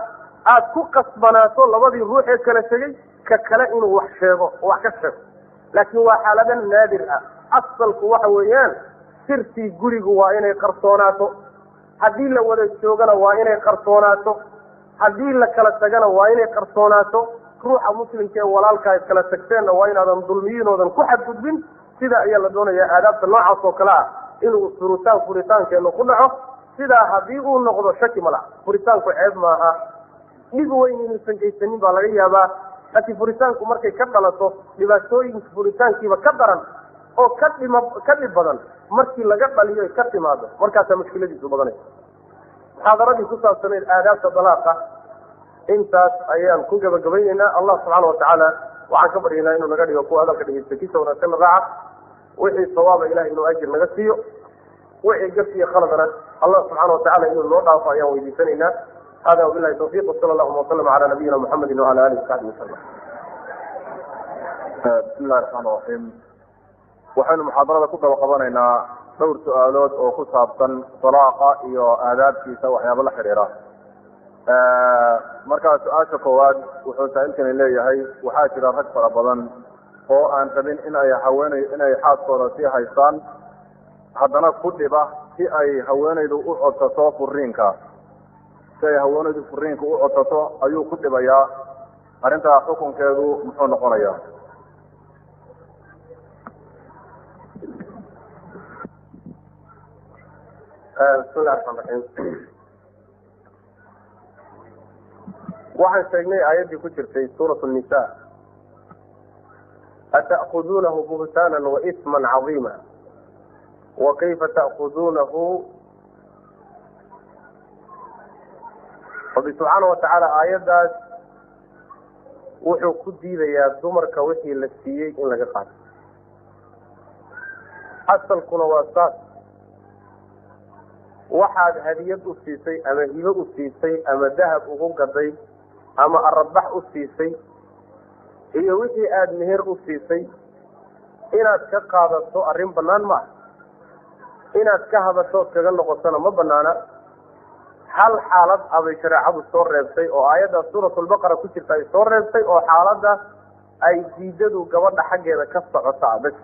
aad ku qasbanaato labadii ruux ee kala tegey ka kale inuu wax sheego oo wax ka sheego, laakiin waa xaalado naadir ah. Asalku waxa weeyaan sirtii gurigu waa inay qarsoonaato, haddii la wada joogana waa inay qarsoonaato, haddii la kala tagana waa inay qarsoonaato. Ruuxa muslimka ee walaalka ay kala tagteenna waa inaadan dulmiyin oodan ku xadgudbin. Sidaa ayaa la doonayaa aadaabta noocaas oo kale ah inuu furitaan furitaankeenu ku dhaco. Sidaa haddii uu noqdo shaki ma laha, furitaanku ceeb maaha, dhib weyn inuusan geysanin baa laga yaabaa. Laakiin furitaanku markay ka dhalato dhibaatooyinka furitaankiiba ka daran oo ka dhima ka dhib badan markii laga dhaliyo ay ka timaado, markaasaa mushkiladiisu badanaysa. Muxaadaradii ku saabsanayd aadaabta dalaaqa intaas ayaan ku gabagabaynaynaa. Allah subxaana watacaala waxaan ka baryaynaa inuu naga dhigo kuwa hadalka dhegeysta kiisa wanaagsanna raaca, wixii sawaaba ilahay inuu ajir naga siiyo, wixii gaf iyo khaladana allah subxaana watacala inuu noo dhaafo ayaan weydiisanaynaa. Hada wabilahi tawfiq, wasala allahuma wasalam cala nabiyina muxamedi wacala alihi wasaxbi wasalam. Bismi illahi raxmaan raxiim. Waxaynu muxaadarada ku daba qabanaynaa dhowr su-aalood oo ku saabsan dalaaqa iyo aadaabtiisa waxyaaba la xidhiira. Markaa su-aasha koowaad wuxuu saa'ilkani leeyahay, waxaa jira rag fara badan oo aan rabin in ay haweeney inay xaaskooda sii haystaan, Haddana ku dhiba si ay haweenaydu u codsato furiinka, si ay haweenaydu furiinka u codsato ayuu ku dhibayaa. Arrintaa xukunkeedu muxuu noqonayaa? Bismillahi raxmaan raxiim. Waxaan sheegnay aayaddii ku jirtay suurat nisa, ata'kuduunahu buhtaanan wa isman cadiima wa kayfa ta'kuduunahu. Rabbi subxaana watacaala aayaddaas wuxuu ku diidayaa dumarka wixii la siiyey in laga qaato. Asalkuna waa saas, waxaad hadiyad u siisay ama hibo u siisay ama dahab ugu gaday ama arabax u siisay iyo wixii aada meher u siisay inaad ka qaadato arrin bannaan maaha, inaad ka hadashood kaga noqotona ma banaana. Hal xaalad abay shareecadu soo reebtay oo aayadda suuratulbaqara ku jirta ay soo reebtay, oo xaaladda ay diidadu gabadha xaggeeda ka socota bas.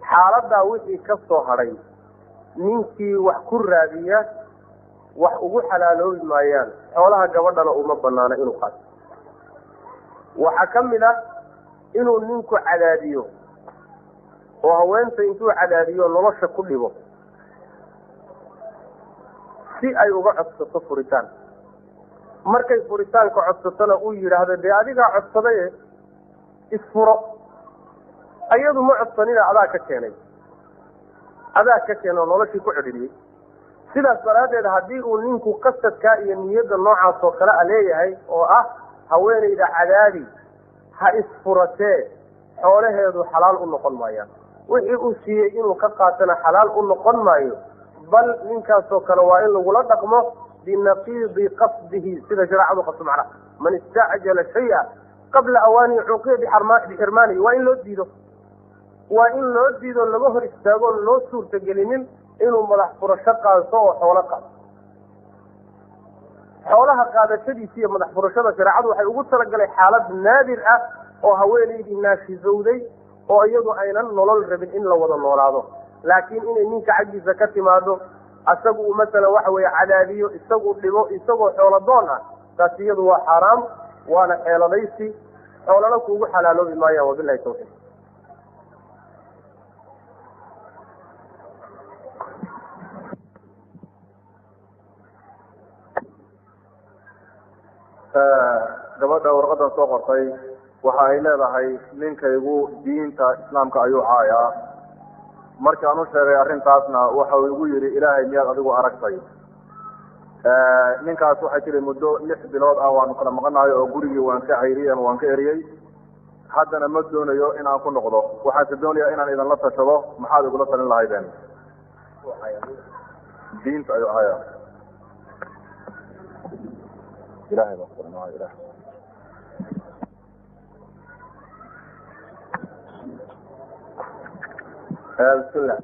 Xaaladdaa wixii ka soo hadhay ninkii wax ku raadiya wax ugu xalaaloobi maayaan, xoolaha gabadhana uma banaana inuu qaato. Waxaa ka mid ah inuu ninku cadaadiyo oo haweenta intuu cadaadiyo nolosha ku dhibo si ay uga codsato furitaan. Markay furitaanka codsatona uu yidhaahdo dee adigaa codsadaye isfuro, ayadu ma codsanina adaa ka keenay, adaa ka keenay oo noloshii ku cidhidhiyey. Sidaas daraaddeed haddii uu ninku qasadkaa iyo niyadda noocaas oo kale a leeyahay oo ah haweenayda cadaadi ha isfuratee, xoolaheedu xalaal u noqon maayaan, wixii uu siiyey inuu ka qaatana xalaal u noqon maayo. Bal ninkaasoo kale waa in lagula dhaqmo binaqiidi qasdihi, sida shareecadu qabto macnaha man istacjala shaya qabla awaanihi cuqiba bixirmaanihi. Waa in loo diido, waa in loo diido, laga hor istaago, loo suurtagelinin inuu madax furasho qaato oo xoolo qaato. Xoolaha qaadashadiisa iyo madax furashada shareecadu waxay ugu talagalay xaalad naadir ah oo haweenaydii naashizowday oo iyadu aynan nolol rabin in la wada noolaado, laakiin inay ninka xaggiisa ka timaado, asagu uu masalan waxa weeye cadaadiyo, isagu dhibo, isagoo xooladoon ah, taasi iyadu waa xaaraam, waana xeeladaysi, xoolana kuugu xalaaloobi maayaan. Wabilahi tawfiiq. Gabadha warqadan soo qortay waxa ay leedahay ninkaygu diinta islaamka ayuu caayaa. Markaan u sheegay arrintaasna waxa uu igu yidhi ilaahay miyaad adigu aragtay? Ninkaas waxay tiri muddo 6 bilood ah waanu kala maqanahay oo gurigii waan ka cayriyey ama waan ka eriyey, haddana ma doonayo in aan ku noqdo, waxaanse doonayaa inaan idinla tashado, maxaad igula talin lahaydeen? Diinta ayuu caayaa. Ilahay baa kubaran ilahay. Bismillah.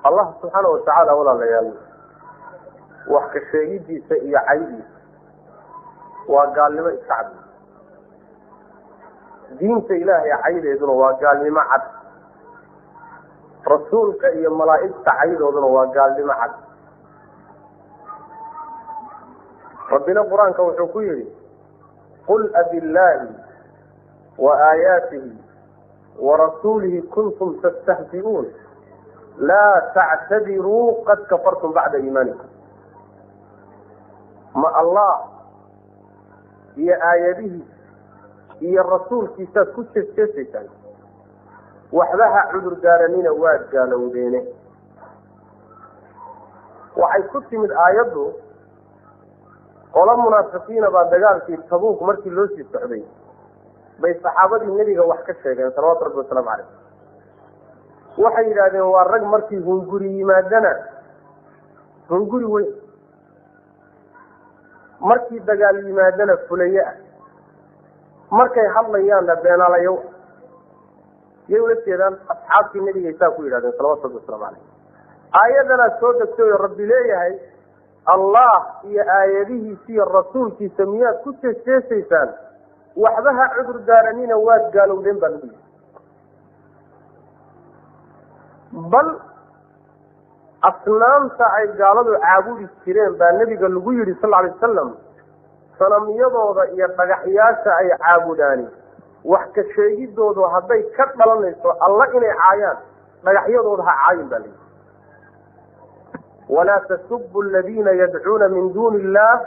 Allah subxaana watacaala walaalayaal, wax ka sheegidiisa iyo caydiisa waa gaalnimo iska cad. Diinta ilaahay caydeeduna waa gaalnimo cad, rasuulka iyo malaa'igta caydooduna waa gaalnimo cad. Rabbina qur-aanka wuxuu ku yidhi qul abillaahi wa aayaatihi wa rasuulihi kuntum tastahzi'uun laa tactadiruu qad kafartum bacda iimaanikum. Ma allah iyo aayadihiisa iyo rasuulkiisaad ku jeesjeesaysaan, waxba ha cudur daaranina waad gaalowdeene. Waxay ku timid aayaddu qolo munaafiqiina baa dagaalkii Tabuuk markii loo sii socday bay saxaabadii nebiga wax ka sheegeen salawaatu rabbi wasalaamu caleyh. Waxay yidhaahdeen waa rag markii hunguri yimaadana hunguri weyn, markii dagaal yimaadana fulaye ah, markay hadlayaanna beenaalayow. Yay ula jeedaan asxaabtii nebigay saa ku yidhahdeen salawatu rabbi waslamu caleyh. Aayaddanaa soo degtay oo rabbi leeyahay allah iyo aayadihiisa iyo rasuulkiisa miyaad ku jeesjeesaysaan, waxba ha cudur daaranina waad gaalowdeen baa lagu yidhi. Bal asnaamta ay gaaladu caabudi jireen baa nabiga lagu yidhi sal alay wasalam, sanamyadooda iyo dhagaxyaasha ay caabudaani wax ka sheegidoodu hadday ka dhalanayso alla inay caayaan, dhagaxyadooda ha caayin baa layidhi. Walaa tasubu aladiina yadcuuna min duuni illah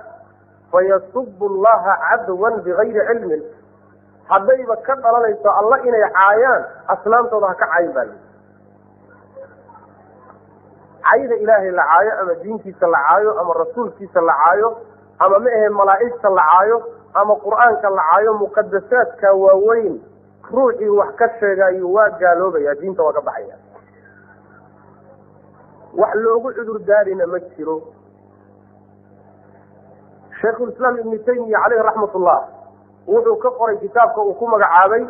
fayasubu allaha cadwan bigayri cilmin. Haddayba ka dhalanayso alla inay caayaan, asnaamtooda ha ka caayin baa layidhi. Cayda ilaahay la caayo ama diintiisa la caayo ama rasuulkiisa la caayo ama ma ahe malaa'igta la caayo ama qur-aanka la caayo, muqadasaadka waaweyn ruuxii wax ka sheegaayo waa gaaloobaya, diinta waa ka baxaya. Wax loogu cudur daarina ma jiro. Shaykhulislaam Ibnu Taymiya caleyhi raxmatullah wuxuu ka qoray kitaabka uu ku magacaabay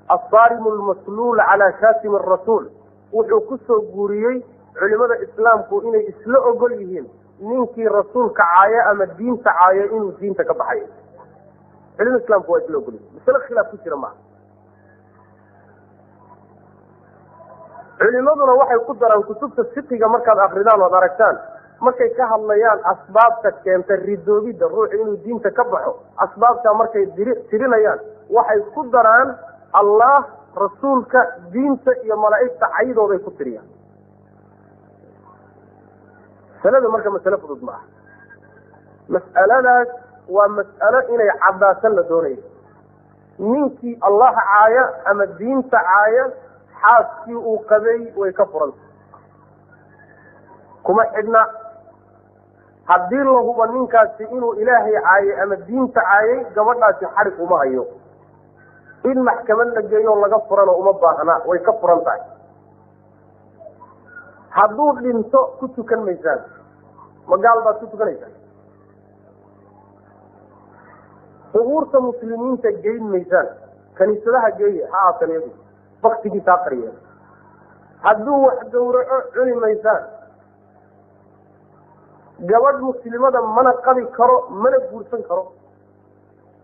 Assaarimu almasluul calaa shaatimi arasuul. Wuxuu ku soo guuriyey culimada islaamku inay isla ogol yihiin ninkii rasuulka caaya ama diinta caaya inuu diinta ka baxayo. Culimada islaamku waa isla ogol yihiin, masale khilaaf ku jira maaha. Culimaduna waxay ku daraan kutubta fiqiga markaad akridaan ood aragtaan markay ka hadlayaan asbaabta keenta ridoobidda ruuxu inuu diinta ka baxo, asbaabta markay tirinayaan waxay ku daraan Allah, rasuulka, diinta iyo malaa'igta caydooday ku tiriyaan. Masalada marka masale fudud ma aha. Mas'aladaas waa mas'alo inay caddaasan la doonayo. Ninkii Allah caaya ama diinta caaya, xaaskii uu qabay way ka furanta, kuma xidhna. Haddii la hubo ninkaasi inuu ilaahay caayay ama diinta caayay, gabadhaasi xarig uma hayo. In maxkamad la geeyo laga furana uma baahna, way ka furan tahay. Hadduu dhinto ku tukan maysaan, ma gaal baad ku tukanaysaa? Qubuurta muslimiinta geyn maysaan, kaniisadaha geeye ha aasan iyagu, baktigiisa ha qariyeen. Hadduu wax gowraco cuni maysaan. Gabadh muslimada mana qabi karo, mana guursan karo.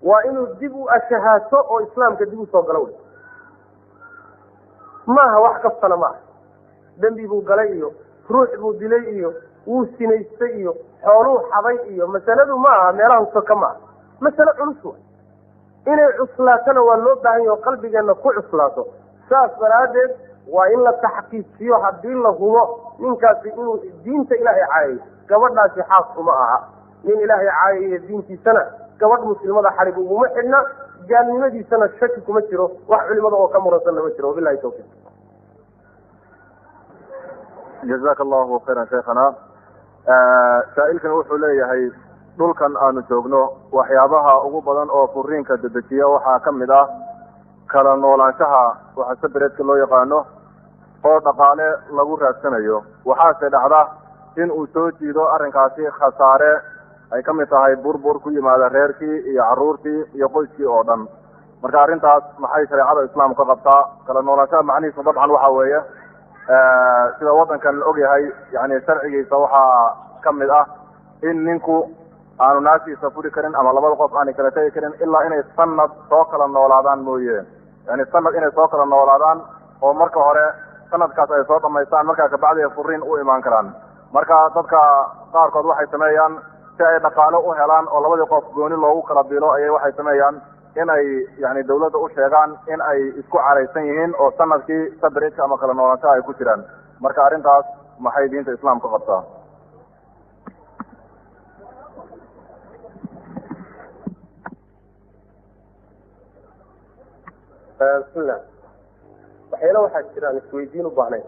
Waa inuu dib u ashahaato oo islaamka dib usoo galo. Wey maaha wax kaftana maaha. Dembi buu galay iyo ruux buu dilay iyo wuu sinaystay iyo xooluu xaday iyo masaladu ma aha meelahan soka maaha, masale culus way. Inay cuslaatona waa loo baahan yaho, qalbigeenna ku cuslaato. Saas daraaddeed waa in la taxqiijiyo. Haddii la hubo ninkaasi inuu diinta ilaahay caayay, gabadhaasi xaas uma aha. Nin ilaahay caayayo diintiisana gabadh muslimada xarig uguma xidhna, gaalnimadiisana shaki kuma jiro, wax culimada oo ka muransanna ma jiro. Wabilahi tawfiiq. Jazaka allahu khayran sheikhana. Saa-ilkan wuxuu leeyahay, dhulkan aanu joogno waxyaabaha ugu badan oo furiinka dedejiya waxaa ka mid ah kala noolaanshaha, waxa sabareedka loo yaqaano, oo dhaqaale lagu raadsanayo. Waxaase dhacda in uu soo jiido arrinkaasi khasaare ay ka mid tahay burbur ku yimaada reerkii iyo carruurtii iyo qoyskii oo dhan. Marka arrintaas maxay shareecada islaamku ka qabtaa? Kala noolaanshaha macnihiisu dabcan waxa weeye, sida waddankan la ogyahay, yani sharcigiisa waxaa ka mid ah in ninku aanu naagtiisa furi karin ama labada qof aanay kala tegi karin ilaa inay sanad soo kala noolaadaan mooye. Yani sanad inay soo kala noolaadaan oo marka hore sanadkaas ay soo dhamaystaan, markaa kabacdi ay furiin u imaan karaan. Marka dadka qaarkood waxay sameeyaan, si ay dhaqaalo u helaan oo labadii qof gooni loogu kala bilo, ayay waxay sameeyaan in ay yani dawladda u sheegaan in ay isku caraysan yihiin oo sanadkii sabridka ama kala noolaanshaha ay ku jiraan. Marka arrintaas maxay diinta islaamka qabtaa? Bismillah. Waxyaala waxaa jira aan isweydiin u baahnayn.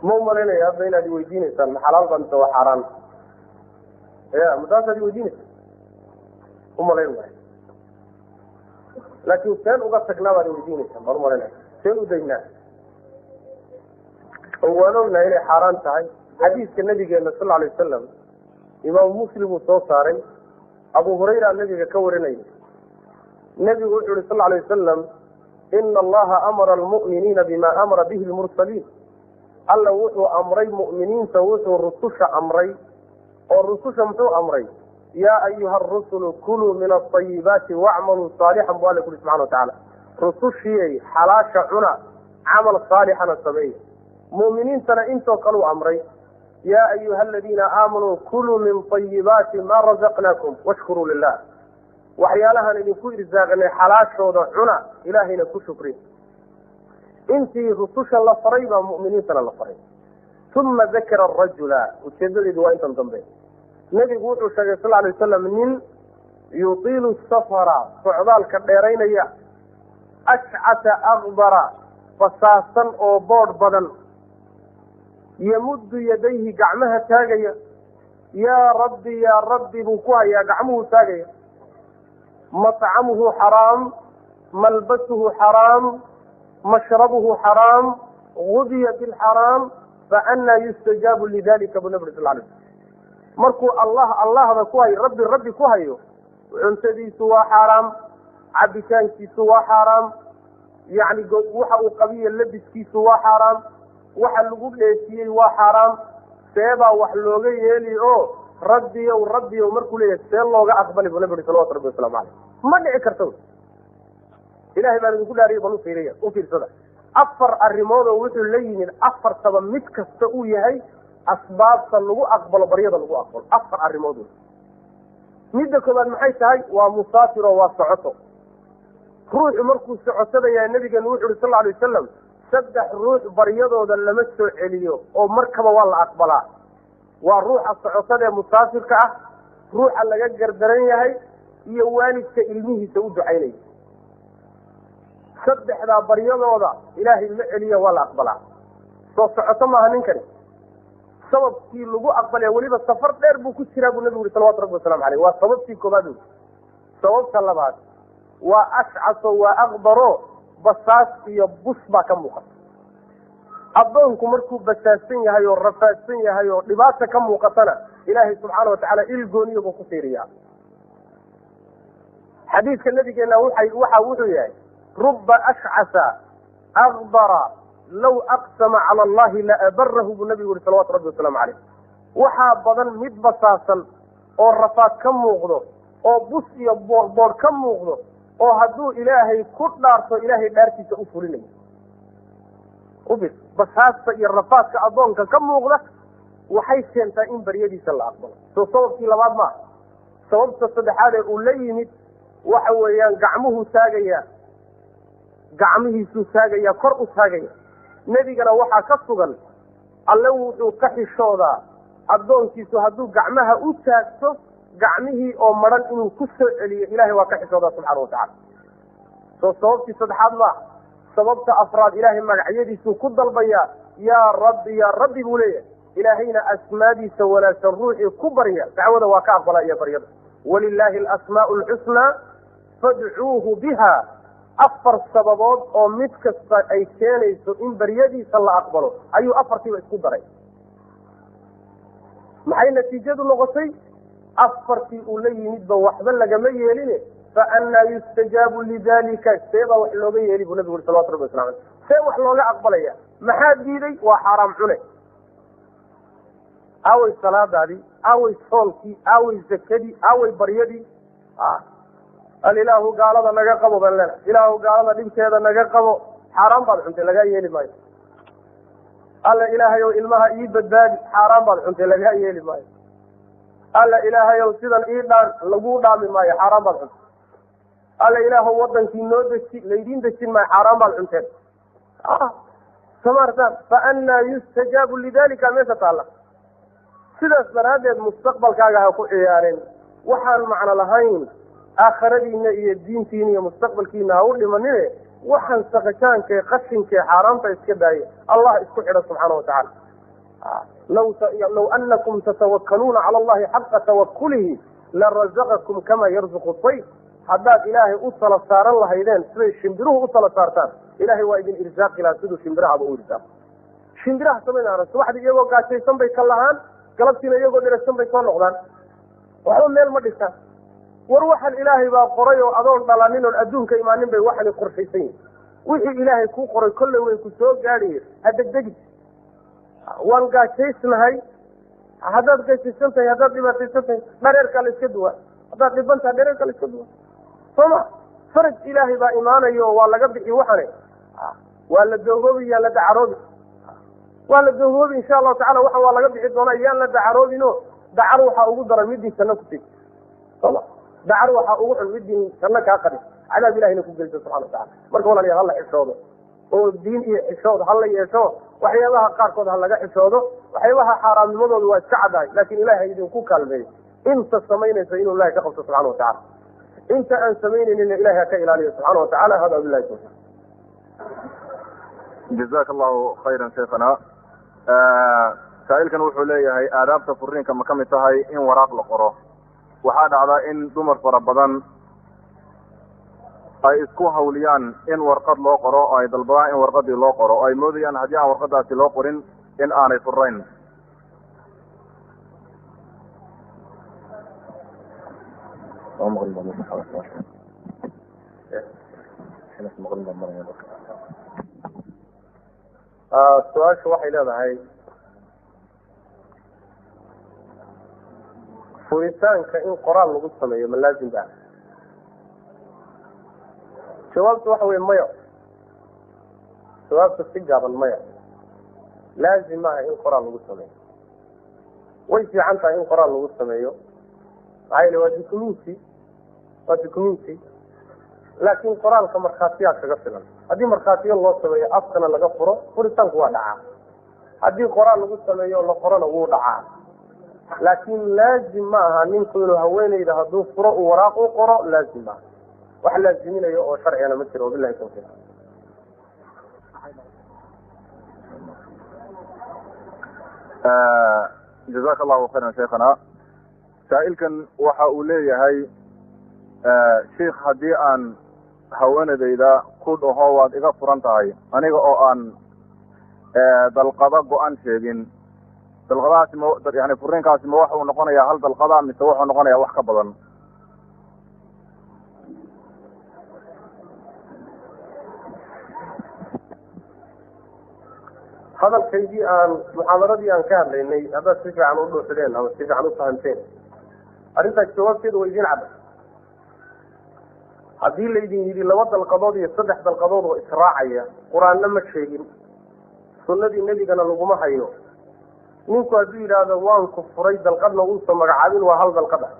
Ma umalaynaya hadda inaad iweydiineysaan ma xalaal baa mise waa xaaraan? Ya, mataasaad iweydiineysaa? Umalayn maayo. Laakin seen uga tagnaa baad iweydiineysaan baan umalaynaya. Seen u daynaa? Oo waan ognahay inay xaaraan tahay. Xadiiska nabigeena sal alay wasalam, Imaamu Muslim uu soo saaray, Abu Hurayra nabiga ka warinaya, nabigu wuxuu yihi sal alay wasalam: "Ina Allaha amara almu'miniina bima amara bihi lmursaliin." Alla wuxuu amray mu'miniinta wuxuu rususha amray. Oo rususha muxuu amray? "Yaa ayuha arusulu kuluu min aayibaati wacmaluu saalixan," bu alla ku yuri subxana watacala. Rusushiiyay, xalaasha cuna. Camal saalixana sameeya. Mu'miniintana intoo kale u amray, yaa ayuha aladiina aamanuu kuluu min tayibaati maa razaqnaakum washkuruu lilah. Waxyaalahan idinku irsaaqnay xalaashooda cuna, ilaahayna ku shukri. Intii rususha la faray baa mu'miniintana la faray. Uma dakara arajula, ujeedadeedu waa intan dambe. Nebigu wuxuu sheegay sal alay wasalam nin yutiilu safara, socdaalka dheeraynaya, ashcata akbara, fasaasan oo boodh badan, yamuddu yadayhi, gacmaha taagaya, yaa rabbi yaa rabbi buu ku hayaa, gacmuhu taagaya. Matcamuhu xaraam, malbasuhu xaraam, mashrabuhu xaraam, gudiya bilxaraam, faanaa yustajaabu lidalika, buu nabi sal lay. Markuu Allah allahda ku hayo, rabbi rabbi ku hayo, cuntadiisu waa xaaraam, cabitaankiisu waa xaaraam, yacni waxa uu qabiyo labiskiisu waa xaaraam, waxa lagu dheefiyey waa xaaraam. Seebaa wax looga yeeli oo rabbiyow rabbiyow markuu leeyahay see looga aqbali, buu nabi uri salawatu rabbi waslamu caleyh. Ma dhici karta. Ilahay baan idinku dhaariya, bal ufiiriya, u fiirsada afar arrimoodoo wuxuu la yimid, afartaba mid kasta uu yahay asbaabta lagu aqbalo baryada lagu aqbalo. Afar arrimood wey. Midda koobaad maxay tahay? Waa musaafiro, waa socoto. Ruuxu markuu socotadayaa, nabigeenu wuxu uhi sal alay wasalam, saddex ruux baryadooda lama soo celiyo oo markaba waa la aqbalaa. Waa ruuxa socotada ee musaafirka ah, ruuxa laga gardaran yahay, iyo waalidka ilmihiisa u ducaynaya. Saddexdaa baryadooda ilaahay ma celiyo, waa la aqbalaa. Soo socoto maaha ninkani, sababkii lagu aqbalaya weliba safar dheer buu ku jiraa, buu nabigu yuri salawatu rabbi wasalamu aleyh. Waa sababtii koobaad wey. Sababta labaad waa ashcaso, waa aqbaro, basaas iyo bus baa ka muuqata. Addoonku markuu basaasan yahay oo rafaadsan yahay oo dhibaata ka muuqatana, ilaahay subxaana watacaala il gooniya buu ku fiiriyaa. Xadiidka nabigeena waxa wuxuu yahay, ruba ashcasa akbara law aqsama cala allahi la abarahu, buu nabigu yihi salawatu rabbi wasalaamu caleyh. Waxaa badan mid basaasan oo rafaad ka muuqdo oo bus iyo boorboor ka muuqdo, oo hadduu ilaahay ku dhaarto ilaahay dhaartiisa u fulinayo. Ufir basaasta iyo rafaadka addoonka ka muuqda waxay keentaa in baryadiisa la aqbalo. Soo sababkii labaad maaha. Sababta saddexaad ee uu la yimid waxa weeyaan gacmuhuu taagaya, gacmihiisuu taagaya, kor u taagaya. Nebigana waxaa ka sugan, alle wuxuu ka xishoodaa addoonkiisu hadduu gacmaha u taagto gacmihii oo maran inuu ku soo celiyo, ilahay waa ka xishoodaa subxaana watacala. Soo sababtii saddexaad maaha. Sababta afraad, ilaahay magacyadiisuu ku dalbayaa, yaa rabbi yaa rabbi buu leeyahay. Ilaahayna asmaadiisa wanaagsan ruuxii ku barya dacwada waa ka aqbalaa iyo baryada. Walilaahi alasmaau alxusnaa fadcuuhu biha. Afar sababood oo mid kasta ay keenayso in baryadiisa la aqbalo ayuu afartiiba isku daray. Maxay natiijadu noqotay? Afartii uu la yimidba waxba lagama yeeline. Faanaa yustajaabu lidalika, see baa wax looga yeeli, buu nabigu uri salawatu rabbi wasalamu aleyh. See wax looga aqbalaya? Maxaa diiday? Waa xaaraam cune. Aaway salaadaadii? Aaway soonkii? Aaway zakadii? Aaway baryadii? Alilaahu gaalada naga qabo baan leena, ilaahu gaalada dhibkeeda naga qabo. Xaaraan baad cuntay, lagaa yeeli maayo. Alla ilaahayow ilmaha ii badbaadi, xaaraan baad cuntay, lagaa yeeli maayo. Alla ilaahayow sidan ii dhaan, laguu dhaami maayo, xaaraan baad cuntay. Alla ilaahow wadankii noo deji, laydiin dejin maayo, xaaraan baad cunteen. Samaartaan faanaa yustajaabu lidalika meesha taalla. Sidaas daraaddeed mustaqbalkaaga ha ku ciyaareen waxaan macno lahayn. Aakhiradiina iyo diintiina iyo mustaqbalkiina ha u dhimanine. Waxaan saqashaankae qashinkae xaaraamta iska daaya, Allah isku xidha subxaana watacaala. Law anakum tatawakkaluuna cala allahi xaqa tawakulihi larazaqakum kama yarzuqu tayr. Haddaad ilaahay u tala saaran lahaydeen siday shimbiruhu u tala saartaan, ilahay waa idin irsaaqi lahaa siduu shimbirahaba u irsaaqo. Shimbiraha samaynaan subaxdii iyagoo gaajaysan bay ka lahaan, galabtiina iyagoo dheragsan bay soo noqdaan, waxba meel ma dhisaan. War waxan ilaahay baa qoray oo adoon dhalanin oon adduunka imaanin bay waxani qorshaysan yihin. Wixii ilaahay kuu qoray kolley way ku soo gaadhaye, ha degdegi. Waan gaajaysnahay. Haddaad gaajaysan tahay, haddaad dhibaataysan tahay, dhareerkaa la iska duwaa. Haddaad dhiban tahay, dhareerkaa la iska duwaa, soo ma? Faraj ilaahay baa imaanayo, waa laga bixi waxane. Waa la doogoobi, yaan la dacaroobi, waa la doogoobi insha allahu tacala. Waxa waa laga bixi doonaa, yaan la dacaroobino. Dacar waxaa ugu daran midii janno ku tegi soma, dacar waxaa ugu xun midii janno kaa qadhi, cadaab ilahina ku gelisa subxana watacala. Marka walaalayaal hala xishoodo oo diin iyo xishood hala yeesho, waxyaabaha qaarkood ha laga xishoodo. Waxyaabaha xaaraamnimadooda waa iska caddahay, laakiin ilahay idinku kaalmeeyo inta samaynaysa inuu ilahay ka qabto subxana watacala, inta aan samaynayninna ilahay ha ka ilaaliyo subxana watacala. Hada bilahi tawfiiq. Jazaka allahu khayran sheikhana. Saa'ilkan wuxuu leeyahay, aadaabta furiinka ma ka mid tahay in waraaq la qoro? Waxaa dhacdaa in dumar fara badan ay isku hawliyaan in warqad loo qoro oo ay dalbadaan in warqadii loo qoro, oo ay moodayaan haddii aan warqadaasi loo qorin in aanay furayn. Su-aashu waxay leedahay, furitaanka in qoraal lagu sameeyo ma laazim ba? Jawaabtu waxa wey maya. Jawaabta si gaaban maya, laazim maaha in qoraal lagu sameeyo. Way fiican tahay in qoraal lagu sameeyo, maxaa yeele waa documenti, waa documenti. Laakiin qoraalka markhaatiyaa kaga filan. Haddii markhaatiyo loo sameeyo, afkana laga furo, furitaanku waa dhacaa. Haddii qoraal lagu sameeyo la qorona, wuu dhacaa. Laakiin laazim ma aha ninku inuu haweeneyda hadduu furo uu waraaq u qoro, laazim maaha. Wax laaziminayo oo sharcigana ma jiro. Wabilahi tawfiiq. Jazaka allahu khayran sheikhana. Saa'ilkan waxa uu leeyahay, sheikh, haddii aan haweenadayda ku dhaho waad iga furan tahay, aniga oo aan dalqado go-an sheegin, dalqadahaasi ma yani furiinkaasi ma waxa uu noqonayaa hal dalqada mise wuxuu noqonayaa wax ka badan? Hadalkaygii aan muxaadaradii aan ka hadlaynay haddaad si fiican u dhuuxideen ama si fiican u fahamteen, arrintaas jawaabteedu waa idiin cadda. Haddii laydin yidhi 2 dalqadood iyo 3 dalqadood oo israacaya, qur-aanna ma sheegin, sunnadii nebigana laguma hayo. Ninku hadduu yidhaahdo waan ku furay, dalqadna uusan magacaabin, waa hal dalqad ah.